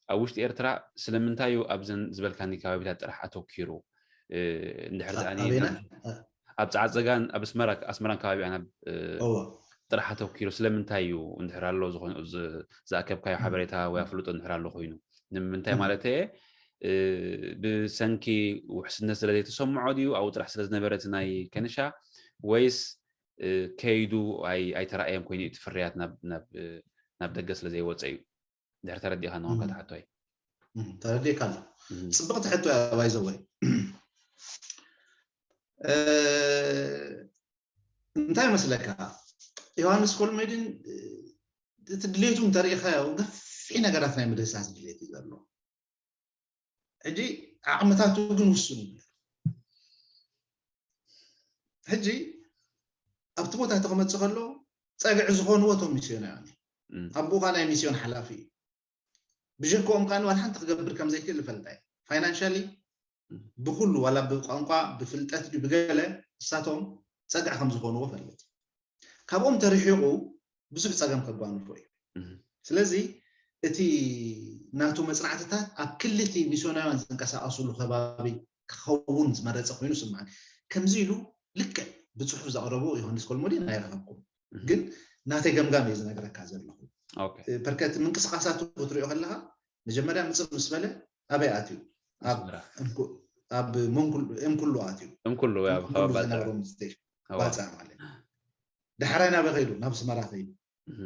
ኣብ ውሽጢ ኤርትራ ስለምንታይ እዩ ኣብዘን ዝበልካኒ ከባቢታት ጥራሕ ኣተኪሩ? እንድሕር ደኣ ኣብ ጻዕጸጋን ኣብ ኣስመራ ኣስመራን ከባቢኣን ኣብ ጥራሕ ኣተኪሩ ስለምንታይ እዩ? እንድሕር ኣሎ ዝኾነ ዝኣከብካዮ ሓበሬታ ወይ ኣፍልጦ እንድሕር ኣሎ ኮይኑ ንምንታይ ማለት እየ ብሰንኪ ውሕስነት ስለ ዘይተሰምዖ ድዩ ኣብኡ ጥራሕ ስለ ዝነበረ እቲ ናይ ከንሻ ወይስ ከይዱ ኣይተራእየን ኮይኑ እቲ ፍርያት ናብ ደገ ስለ ዘይወፀ እዩ? ድሕሪ ተረዲእካ ንኾንካ ትሓቶይ ተረዲእካ ኣሎ። ፅብቕቲ ሕቶ እያ ባይዘወይ። እንታይ መስለካ ዮሃንስ ኮልሜድን እቲ ድሌቱ እንተሪኢኻዮ ገፊሕ ነገራት ናይ ምድህሳስ ድሌት እዩ ዘሎ። ሕጂ ዓቕምታቱ ግን ውሱን እዩ። ሕጂ ኣብቲ ቦታ ተቐመጽ ከሎ ጸግዒ ዝኾንዎ እቶም ሚስዮናውያን እዩ። ኣቦኻ ናይ ሚስዮን ሓላፊ እዩ። ብጀክኦም ከዓ ዋላ ሓንቲ ክገብር ከም ዘይክእል ይፈልጣ እዩ። ፋይናንሻሊ ብኩሉ ዋላ ብቋንቋ ብፍልጠት ድዩ ብገለ እሳቶም ጸግዒ ከም ዝኾንዎ ፈልጥ። ካብኦም ተርሒቑ ብዙሕ ጸገም ከጓንፎ እዩ። ስለዚ እቲ ናቱ መጽናዕትታት ኣብ ክልቲ ሚስዮናውያን ዝንቀሳቐሱሉ ከባቢ ክኸውን ዝመረጸ ኮይኑ ስምዓን። ከምዚ ኢሉ ልክዕ ብጽሑፍ ዘቕረቦ ዮሃንስ ኮልሞዲን ኣይረኸብኩም፣ ግን ናተይ ገምጋም እየ ዝነግረካ ዘለኹ። በርከት ምንቅስቃሳቱ ክትሪኦ ከለካ መጀመርያ ምጽእ ምስ በለ ኣበይ ኣትዩ? ኣብ እምኩሉ ኣትዩ። እምኩሉ ዝነበሮም ስቴሽን ባጽዕ ማለት ዳሕራይ ናበይ ከይዱ? ናብ ስመራ ከይዱ።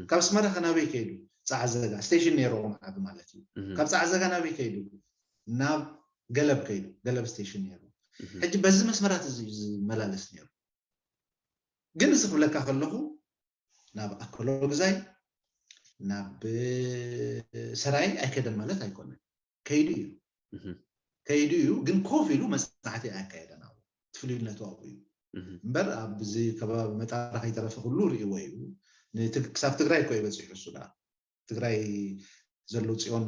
ካብ ስመራ ከናበይ ከይዱ? ጻዕዘጋ ስቴሽን ነይሮም ዓቢ ማለት እዩ። ካብ ጻዕዘጋ ናበይ ከይዱ? ናብ ገለብ ከይዱ። ገለብ ስቴሽን ነይሩ። ሕጂ በዚ መስመራት እዚ ዝመላለስ ነይሩ። ግን እዚ ክብለካ ከለኹ ናብ ኣከሎ ግዛይ ናብ ሰራይ ኣይከደን ማለት ኣይኮነን። ከይዱ እዩ ከይዱ እዩ። ግን ኮፍ ኢሉ መጽናዕቲ ኣያካየደን። ኣብ ትፍልዩነቱ ኣብኡ እዩ እምበር ኣብዚ ከባቢ መጣራ ከይተረፈ ኩሉ ርእዎ እዩ። ክሳብ ትግራይ እኮ ይበፂሑ እሱ ዳ ትግራይ ዘሎ ፅዮን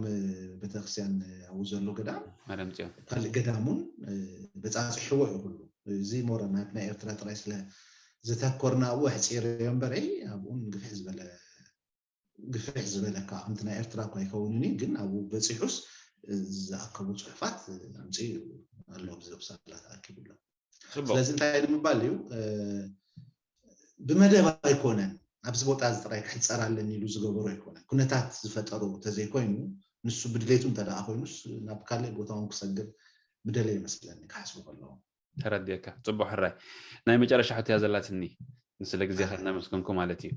ቤተክርስትያን ኣብኡ ዘሎ ገዳም ማርያም ፅዮን ካልእ ገዳሙን በፃፅሕዎ እዩ ኩሉ። እዚ ሞረ ናይ ኤርትራ ጥራይ ስለ ዝተኮርና ኣብኡ ኣሕፂረዮ እምበር ኣብኡን ግፍሕ ዝበለ ግፍሕ ዝበለ ከዓ ከምቲ ናይ ኤርትራ እኳ ኣይከውንን እዩ፣ ግን ኣብኡ በፂሑስ ዝኣከቡ ፅሑፋት ኣምፅኡ ኣሎ ኣብዚ ኡፕሳላ ተኣኪቡ ኣሎ። ስለዚ እንታይ ንምባል እዩ ብመደብ ኣይኮነን ኣብዚ ቦታ እዚ ጥራይ ክሕፀር ኣለኒ ኢሉ ዝገበሮ ኣይኮነን። ኩነታት ዝፈጠሮ ተዘይኮይኑ ንሱ ብድሌቱ እንተደኣ ኮይኑስ ናብ ካልእ ቦታ እውን ክሰግር ምደለ ይመስለኒ ክሓስቡ ከለዎ። ተረድየካ። ፅቡቅ ሕራይ። ናይ መጨረሻ ሕቶ እያ ዘላትኒ ንስለ ግዜኻ እናመስገንኩ ማለት እዩ።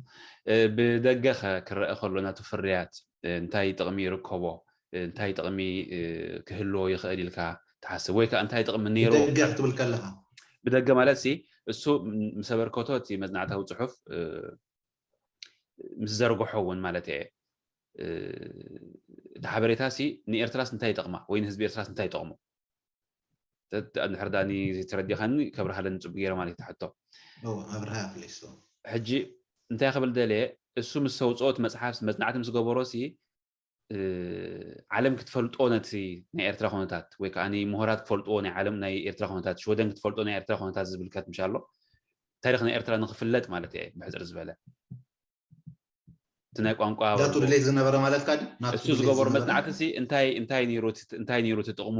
ብደገ ኸ ክረአ ከሎ ናቱ ፍርያት እንታይ ጥቕሚ ይርከቦ? እንታይ ጥቕሚ ክህልዎ ይኽእል ኢልካ ትሓስብ? ወይ ከዓ እንታይ ጥቕሚ ነይርዎ? ብደገ ክትብል ከለኻ? ብደገ ማለት ሲ እሱ ምስ ኣበርከቶ እቲ መጽናዕታዊ ጽሑፍ ምስ ዘርግሖ እውን ማለት እየ። እቲ ሓበሬታ ሲ ንኤርትራስ እንታይ ይጠቕማ ወይ ንህዝቢ ኤርትራስ እንታይ ይጠቕሞ? እንድሕር ዳኒ ተረዲኻኒ ከብርሃለኒ ጽቡቅ ገይረ ማለት እየ። ሕጂ እንታይ ክብል ደልየ እሱ ምስ ሰውፅኦት መፅሓፍ መፅናዕቲ ምስ ገበሮ ሲ ዓለም ክትፈልጦ ነቲ ናይ ኤርትራ ኩነታት ወይ ከዓ ምሁራት ክፈልጥዎ ናይ ዓለም ናይ ኤርትራ ኩነታት ሽወደን ክትፈልጦ ናይ ኤርትራ ኩነታት ዝብልከት ምሻ ኣሎ ታሪክ ናይ ኤርትራ ንክፍለጥ ማለት እየ ብሕፅር ዝበለ እቲ ናይ ቋንቋ ናቱ ድሌት ዝነበረ ማለት ካ እሱ ዝገበሩ መፅናዕቲ ሲ እንታይ እንታይ ነይሩ እቲ ጥቕሙ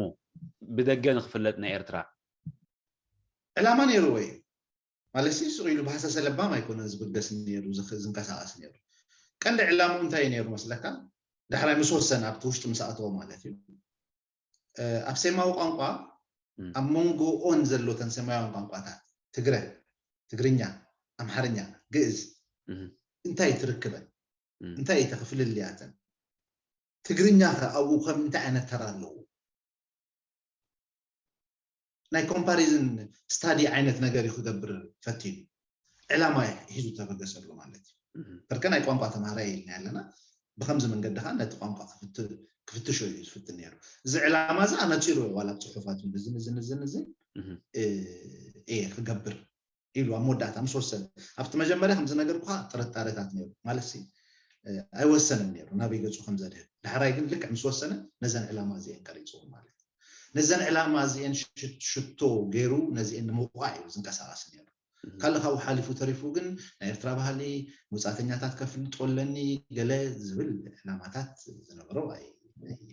ብደገ ንክፍለጥ ናይ ኤርትራ ዕላማ ነይርዎ እዩ ማለት ሲ ስቕ ኢሉ ብሃሰሰ ለባም ኣይኮነን ዝብገስ ነይሩ ዝንቀሳቀስ ነይሩ ቀንዲ ዕላምኡ እንታይ እዩ ነይሩ መስለካ ዳሕራይ ምስ ወሰነ ኣብቲ ውሽጢ ምስ ኣእተዎ ማለት እዩ ኣብ ሴማዊ ቋንቋ ኣብ መንጎ ኦን ዘሎ ተን ሴማውያን ቋንቋታት ትግረ ትግርኛ ኣምሓርኛ ግእዝ እንታይ ትርክበን እንታይ ተክፍልልያተን ትግርኛ ከ ኣብኡ ከም እንታይ ዓይነት ተራ ኣለዎ ናይ comparison study ዓይነት ነገር እዩ ክገብር ፈቲኑ ዕላማ ሒዙ ተበገሰሉ ማለት እዩ በርከ ናይ ቋንቋ ተማሃራይ ኢልና ኣለና ብከምዚ መንገዲ ከዓ ነቲ ቋንቋ ክፍትሾ እዩ ዝፍትን ነይሩ እዚ ዕላማ እዚ ኣነፂሩ ዋላ ፅሑፋት እዝን እዝን እዝን እዝን እየ ክገብር ኢሉ ኣብ መወዳእታ ምስ ወሰነ ኣብቲ መጀመርያ ከም ዝነገርኩኻ ጥርጣረታት ነይሩ ማለት ሲ ኣይወሰንን ነይሩ ናበይ ገፁ ከም ዘድህብ ዳሕራይ ግን ልክዕ ምስ ወሰነ ነዘን ዕላማ እዚአን ቀሪፅዎ ማለት ነዘን ዕላማ እዚአን ሽቶ ገይሩ ነዚአን ንምውቃዕ እዩ ዝንቀሳቀስ ነይሩ ካልእ ካብኡ ሓሊፉ ተሪፉ ግን ናይ ኤርትራ ባህሊ መውፃእተኛታት ከፍልጦ ኣለኒ ገለ ዝብል ዕላማታት ዝነበሮ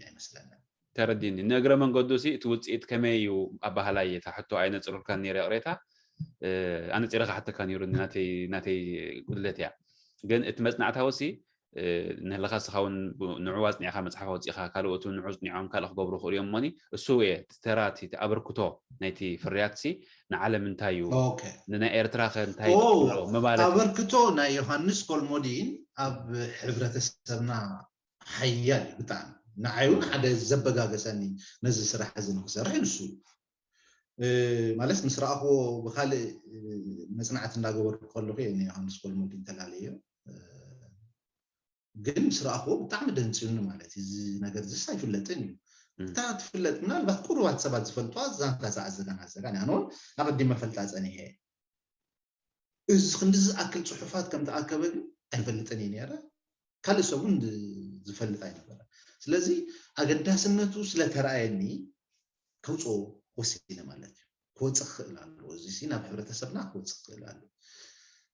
ኣይመስለንን ተረዲኒ ንእግረ መንገዱ ሲ እቲ ውፅኢት ከመይ እዩ ኣባህላይ እታ ሕቶ ኣይነፅሩልካን ነይረ ቅሬታ ኣነፂረ ክሓተካ ነይሩ ናተይ ጉድለት እያ ግን እቲ መፅናዕታዊ ሲ ንህልኻ ስኻ እውን ንዑ ኣፅኒዕኻ መፅሓፍ ኣውፂእኻ ካልኦት እውን ንዑ ኣፅኒዖም ካልእ ክገብሩ ክእሉ እዮም እሞኒ እሱ እየ ተራ እቲ ኣበርክቶ ናይቲ ፍርያት ሲ ንዓለም እንታይ እዩ ንናይ ኤርትራ ከ እንታይ ምማለት ኣበርክቶ ናይ ዮሃንስ ኮልሞዲን ኣብ ሕብረተሰብና ሓያል እዩ ብጣዕሚ ንዓይ እውን ሓደ ዘበጋገሰኒ ነዚ ስራሕ እዚ ንክሰርሕ ንሱ ማለት ምስ ረኣኽዎ ብካልእ መፅናዕቲ እንዳገበርኩ ከለኹ እየ ንዮሃንስ ኮልሞዲን ተላለዮ። ግን ምስ ረኣኽዎ ብጣዕሚ ደንፅዩኒ ማለት እዩ። እዚ ነገር እዚስ ኣይፍለጥን እዩ። እታ ትፍለጥ ምናልባት ቁሩባት ሰባት ዝፈልጥዋ ዛንታ ዝዓዘጋን ኣዘጋን ኣነ እውን ኣቐዲመ ፈልጣ ፀኒሐ እየ። እዚ ክንዲ ዝኣክል ፅሑፋት ከም ተኣከበ ግን ኣይፈልጥን እየ ነረ። ካልእ ሰብ እውን ዝፈልጥ ኣይነበረ። ስለዚ ኣገዳስነቱ ስለተረኣየኒ ከውፅኦ ወሲነ ማለት እዩ። ክወፅእ ክኽእል ኣለዎ። እዚ ሲ ናብ ሕብረተሰብና ክወፅእ ክኽእል ኣለዎ።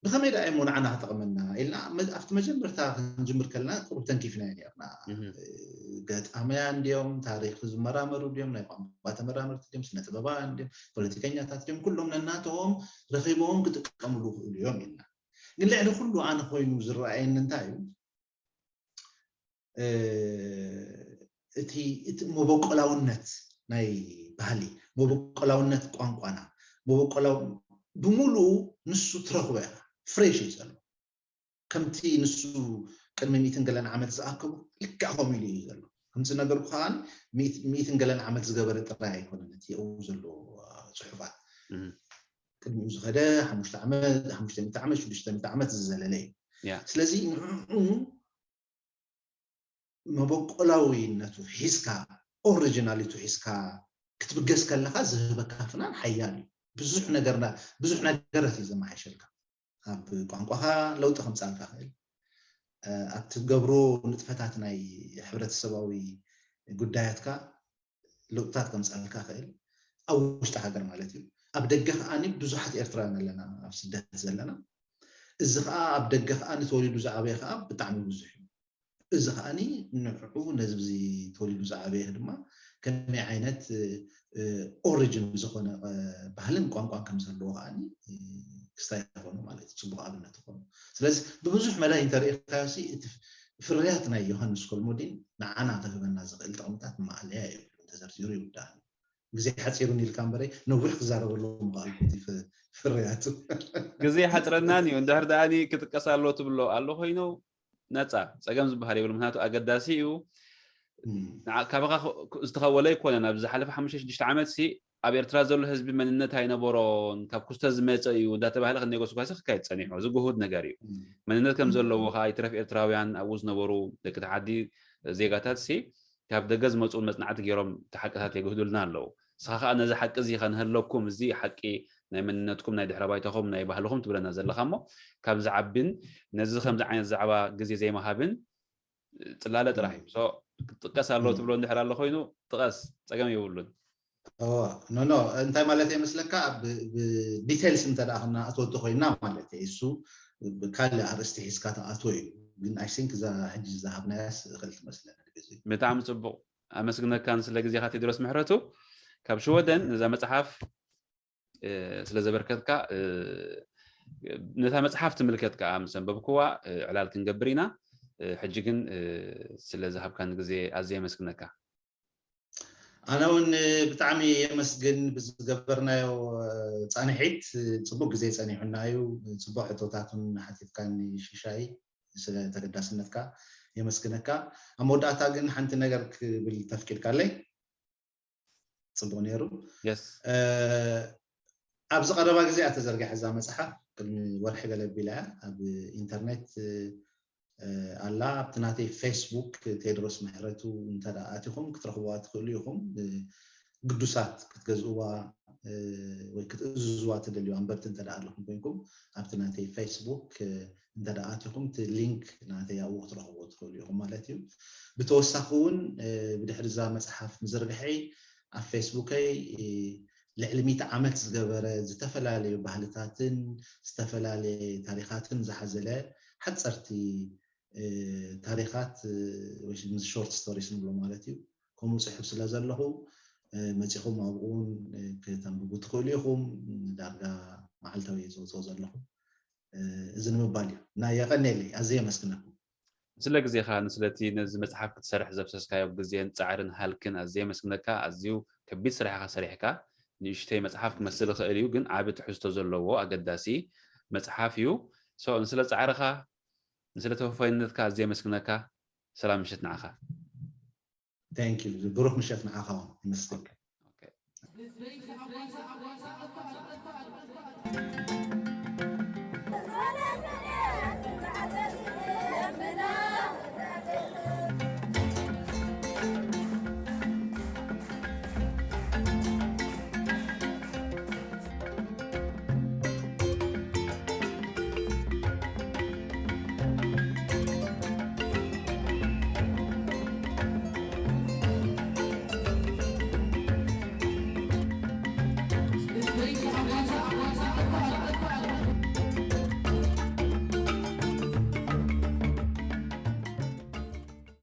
ብኸመይ ደኣ እሞ ንዓና ክጠቕመና ኢልና ኣብቲ መጀመርታ ክንጅምር ከለና ቁሩብ ተንኪፍና ነርና። ገጣምያን ድዮም፣ ታሪክ ዝመራመሩ ድዮም፣ ናይ ቋንቋ ተመራመርቲ ድዮም፣ ስነ ጥበባውያን ድዮም፣ ፖለቲከኛታት ድዮም፣ ኩሎም ነናተኦም ረኺቦም ክጥቀምሉ ክእሉ እዮም ኢልና። ግን ልዕሊ ኩሉ ኣነ ኮይኑ ዝረኣየኒ እንታይ እዩ? እቲ እቲ መበቆላውነት ናይ ባህሊ፣ መበቆላውነት ቋንቋና፣ መበቆላው ብምሉኡ ንሱ ትረኽቦ ኢኻ። ፍሬሽ እዩ ዘሎ። ከምቲ ንሱ ቅድሚ ሚእትን ገለን ዓመት ዝኣከቡ ልክዕ ከምኡ ኢሉ እዩ ዘሎ። ከምቲ ነገርኩ ከዓ ሚእትን ገለን ዓመት ዝገበረ ጥራይ ኣይኮነን እቲ ኣብኡ ዘሎ ፅሑፋት። ቅድሚኡ ዝኸደ ሓሙሽተ ዓመት፣ ሓሙሽተ ሚእቲ ዓመት፣ ሽዱሽተ ሚእቲ ዓመት ዝዘለለ እዩ። ስለዚ ንዕኡ መበቆላዊነቱ ሒዝካ፣ ኦሪጂናሊቱ ሒዝካ ክትብገስ ከለኻ ዝህበካ ፍናን ሓያል እዩ። ብዙሕ ነገርና ብዙሕ ነገራት እዩ ዘመሓይሸልካ። ኣብ ቋንቋኻ ለውጢ ከምፃልካ ክእል፣ ኣብ ትገብሮ ንጥፈታት ናይ ሕብረተሰባዊ ጉዳያትካ ለውጥታት ከምፃልካ ክእል፣ ኣብ ውሽጢ ሃገር ማለት እዩ። ኣብ ደገ ከዓኒ ብዙሓት ኤርትራውያን ኣለና ኣብ ስደት ዘለና። እዚ ከዓ ኣብ ደገ ከዓ ንተወሊዱ ዝዓበየ ከዓ ብጣዕሚ ብዙሕ እዩ። እዚ ከዓኒ ንዕኡ ነዚ ተወሊዱ ዝዓበየ ድማ ከመይ ዓይነት ኦሪጅን ዝኾነ ባህልን ቋንቋን ከም ዘለዎ ከዓኒ ክስታይ ይኾኑ ማለት እዩ። ፅቡቅ ኣብነት ይኾኑ። ስለዚ ብብዙሕ መዳይ እንተሪኢኻዮ እቲ ፍርያት ናይ ዮሃንስ ኮልሞዲን ንዓና ክህበና ዝኽእል ጥቕምታት ማእለያ የብሉን፣ ተዘርዚሩ ይውዳእ። ግዜ ሓፂሩኒ ኢልካ እምበረይ ነዊሕ ክዛረበሉ ምኽኣልኩ እቲ ፍርያቱ። ግዜ ሓፅረናን እዩ። እንድሕር ደኣኒ ክጥቀስ ኣሎ ትብሎ ኣሎ ኮይኑ ነፃ ፀገም ዝበሃል የብሉ። ምክንያቱ ኣገዳሲ እዩ። ካባኻ ዝተኸወለ ኣይኮነን። ኣብ ዝሓለፈ ሓሙሽተ ሽዱሽተ ዓመት ሲ ኣብ ኤርትራ ዘሎ ህዝቢ መንነት ኣይነበሮን፣ ካብ ኩስተ ዝመፀ እዩ እንዳተባህለ ክንደይ ጎስጓሲ ክካየድ ፀኒሑ። እዚ ግሁድ ነገር እዩ። መንነት ከም ዘለዎ ከዓ ይትረፍ ኤርትራውያን ኣብኡ ዝነበሩ ደቂ ተዓዲ ዜጋታት ሲ ካብ ደገ ዝመፁ መፅናዕቲ ገይሮም እቲ ሓቅታት የግህዱልና ኣለዉ። ንስኻ ከዓ ነዚ ሓቂ እዚ ከንህለኩም፣ እዚ ሓቂ ናይ መንነትኩም፣ ናይ ድሕረ ባይታኹም፣ ናይ ባህልኹም ትብለና ዘለኻ እሞ ካብ ዝዓብን ነዚ ከምዚ ዓይነት ዛዕባ ግዜ ዘይምሃብን ፅላለ ጥራሕ እዩ። ክትጥቀስ ኣለዎ ትብሎ እንድሕር ኣሎ ኮይኑ ጥቀስ፣ ፀገም የብሉን። ኖ ኖ እንታይ ማለት ይመስለካ? ብዲቴልስ እንተ ደኣ ክና ኣትወዲ ኮይና ማለት እዩ። እሱ ካልእ ኣርእስቲ ሒዝካ ተኣትዎ እዩ። ግን ኣይ ቲንክ እዛ ሕጂ ዝሃብናያስ እኽል ትመስለኒ። ብጣዕሚ ፅቡቕ፣ ኣመስግነካን ስለ ግዜኻ ቴድሮስ ምሕረቱ ካብ ሽወደን ነዛ መፅሓፍ ስለ ዘበርከትካ። ነታ መፅሓፍ ትምልከት ከዓ ምስ ኣንበብክዋ ዕላል ክንገብር ኢና። ሕጂ ግን ስለ ዝሃብካኒ ግዜ ኣዝየ የመስግነካ። ኣነ እውን ብጣዕሚ የመስግን ብዝገበርናዮ ፃንሒት። ፅቡቅ ግዜ ፀኒሑና እዩ። ፅቡቅ ሕቶታት እውን ሓቲትካኒ ሽሻይ፣ ስለ ተገዳስነትካ የመስግነካ። ኣብ መወዳእታ ግን ሓንቲ ነገር ክብል ተፍቂድካለይ ፅቡቅ ነይሩ። ኣብዚ ቀረባ ግዜ እያ ተዘርጊሓ እዛ መፅሓፍ፣ ቅድሚ ወርሒ ገለ ኣቢላ እያ ኣብ ኢንተርኔት ኣላ። ኣብቲ ናተይ ፌስቡክ ቴድሮስ ምሕረቱ እንተ ኣቲኹም ክትረኽብዋ ትኽእሉ ኢኹም። ግዱሳት ክትገዝእዋ ወይ ክትእዝዝዋ ትደልዩ ኣንበብቲ እንተ ኣለኹም ኮይንኩም ኣብቲ ናተይ ፌስቡክ እንተ ኣቲኹም እቲ ሊንክ ናተይ ኣብኡ ክትረኽብዎ ትኽእሉ ኢኹም ማለት እዩ። ብተወሳኺ እውን ብድሕሪ እዛ መፅሓፍ ምዝርግሐይ ኣብ ፌስቡከይ ልዕሊ ሚእቲ ዓመት ዝገበረ ዝተፈላለዩ ባህልታትን ዝተፈላለየ ታሪኻትን ዝሓዘለ ሓፀርቲ ታሪኻት ወይ ሾርት ስቶሪስ ንብሎ ማለት እዩ። ከምኡ ፅሕፍ ስለ ዘለኹ መፂኹም ኣብኡ እውን ክተንብቡ ትኽእሉ ኢኹም። ዳርጋ መዓልታዊ እየ ዘውፅኦ ዘለኹ። እዚ ንምባል እዩ እና የቐንየለይ፣ ኣዝየ የመስግነኩም። ስለ ግዜኻ ንስለቲ ነዚ መፅሓፍ ክትሰርሕ ዘፍሰስካዮ ግዜን ፃዕርን ሃልክን ኣዝየ የመስግነካ። ኣዝዩ ከቢድ ስራሕ ኢኻ ሰሪሕካ። ንእሽተይ መፅሓፍ ክመስል ይኽእል እዩ፣ ግን ዓቢ ትሕዝቶ ዘለዎ ኣገዳሲ መፅሓፍ እዩ። ንስለ ፃዕርኻ ንስለ ተወፋይነትካ ኣዝየ የመስግነካ። ሰላም ምሽት ንዓኻ። Thank you። ብሩኽ ምሸት ንዓኻ እውን። ይመስገን። Okay.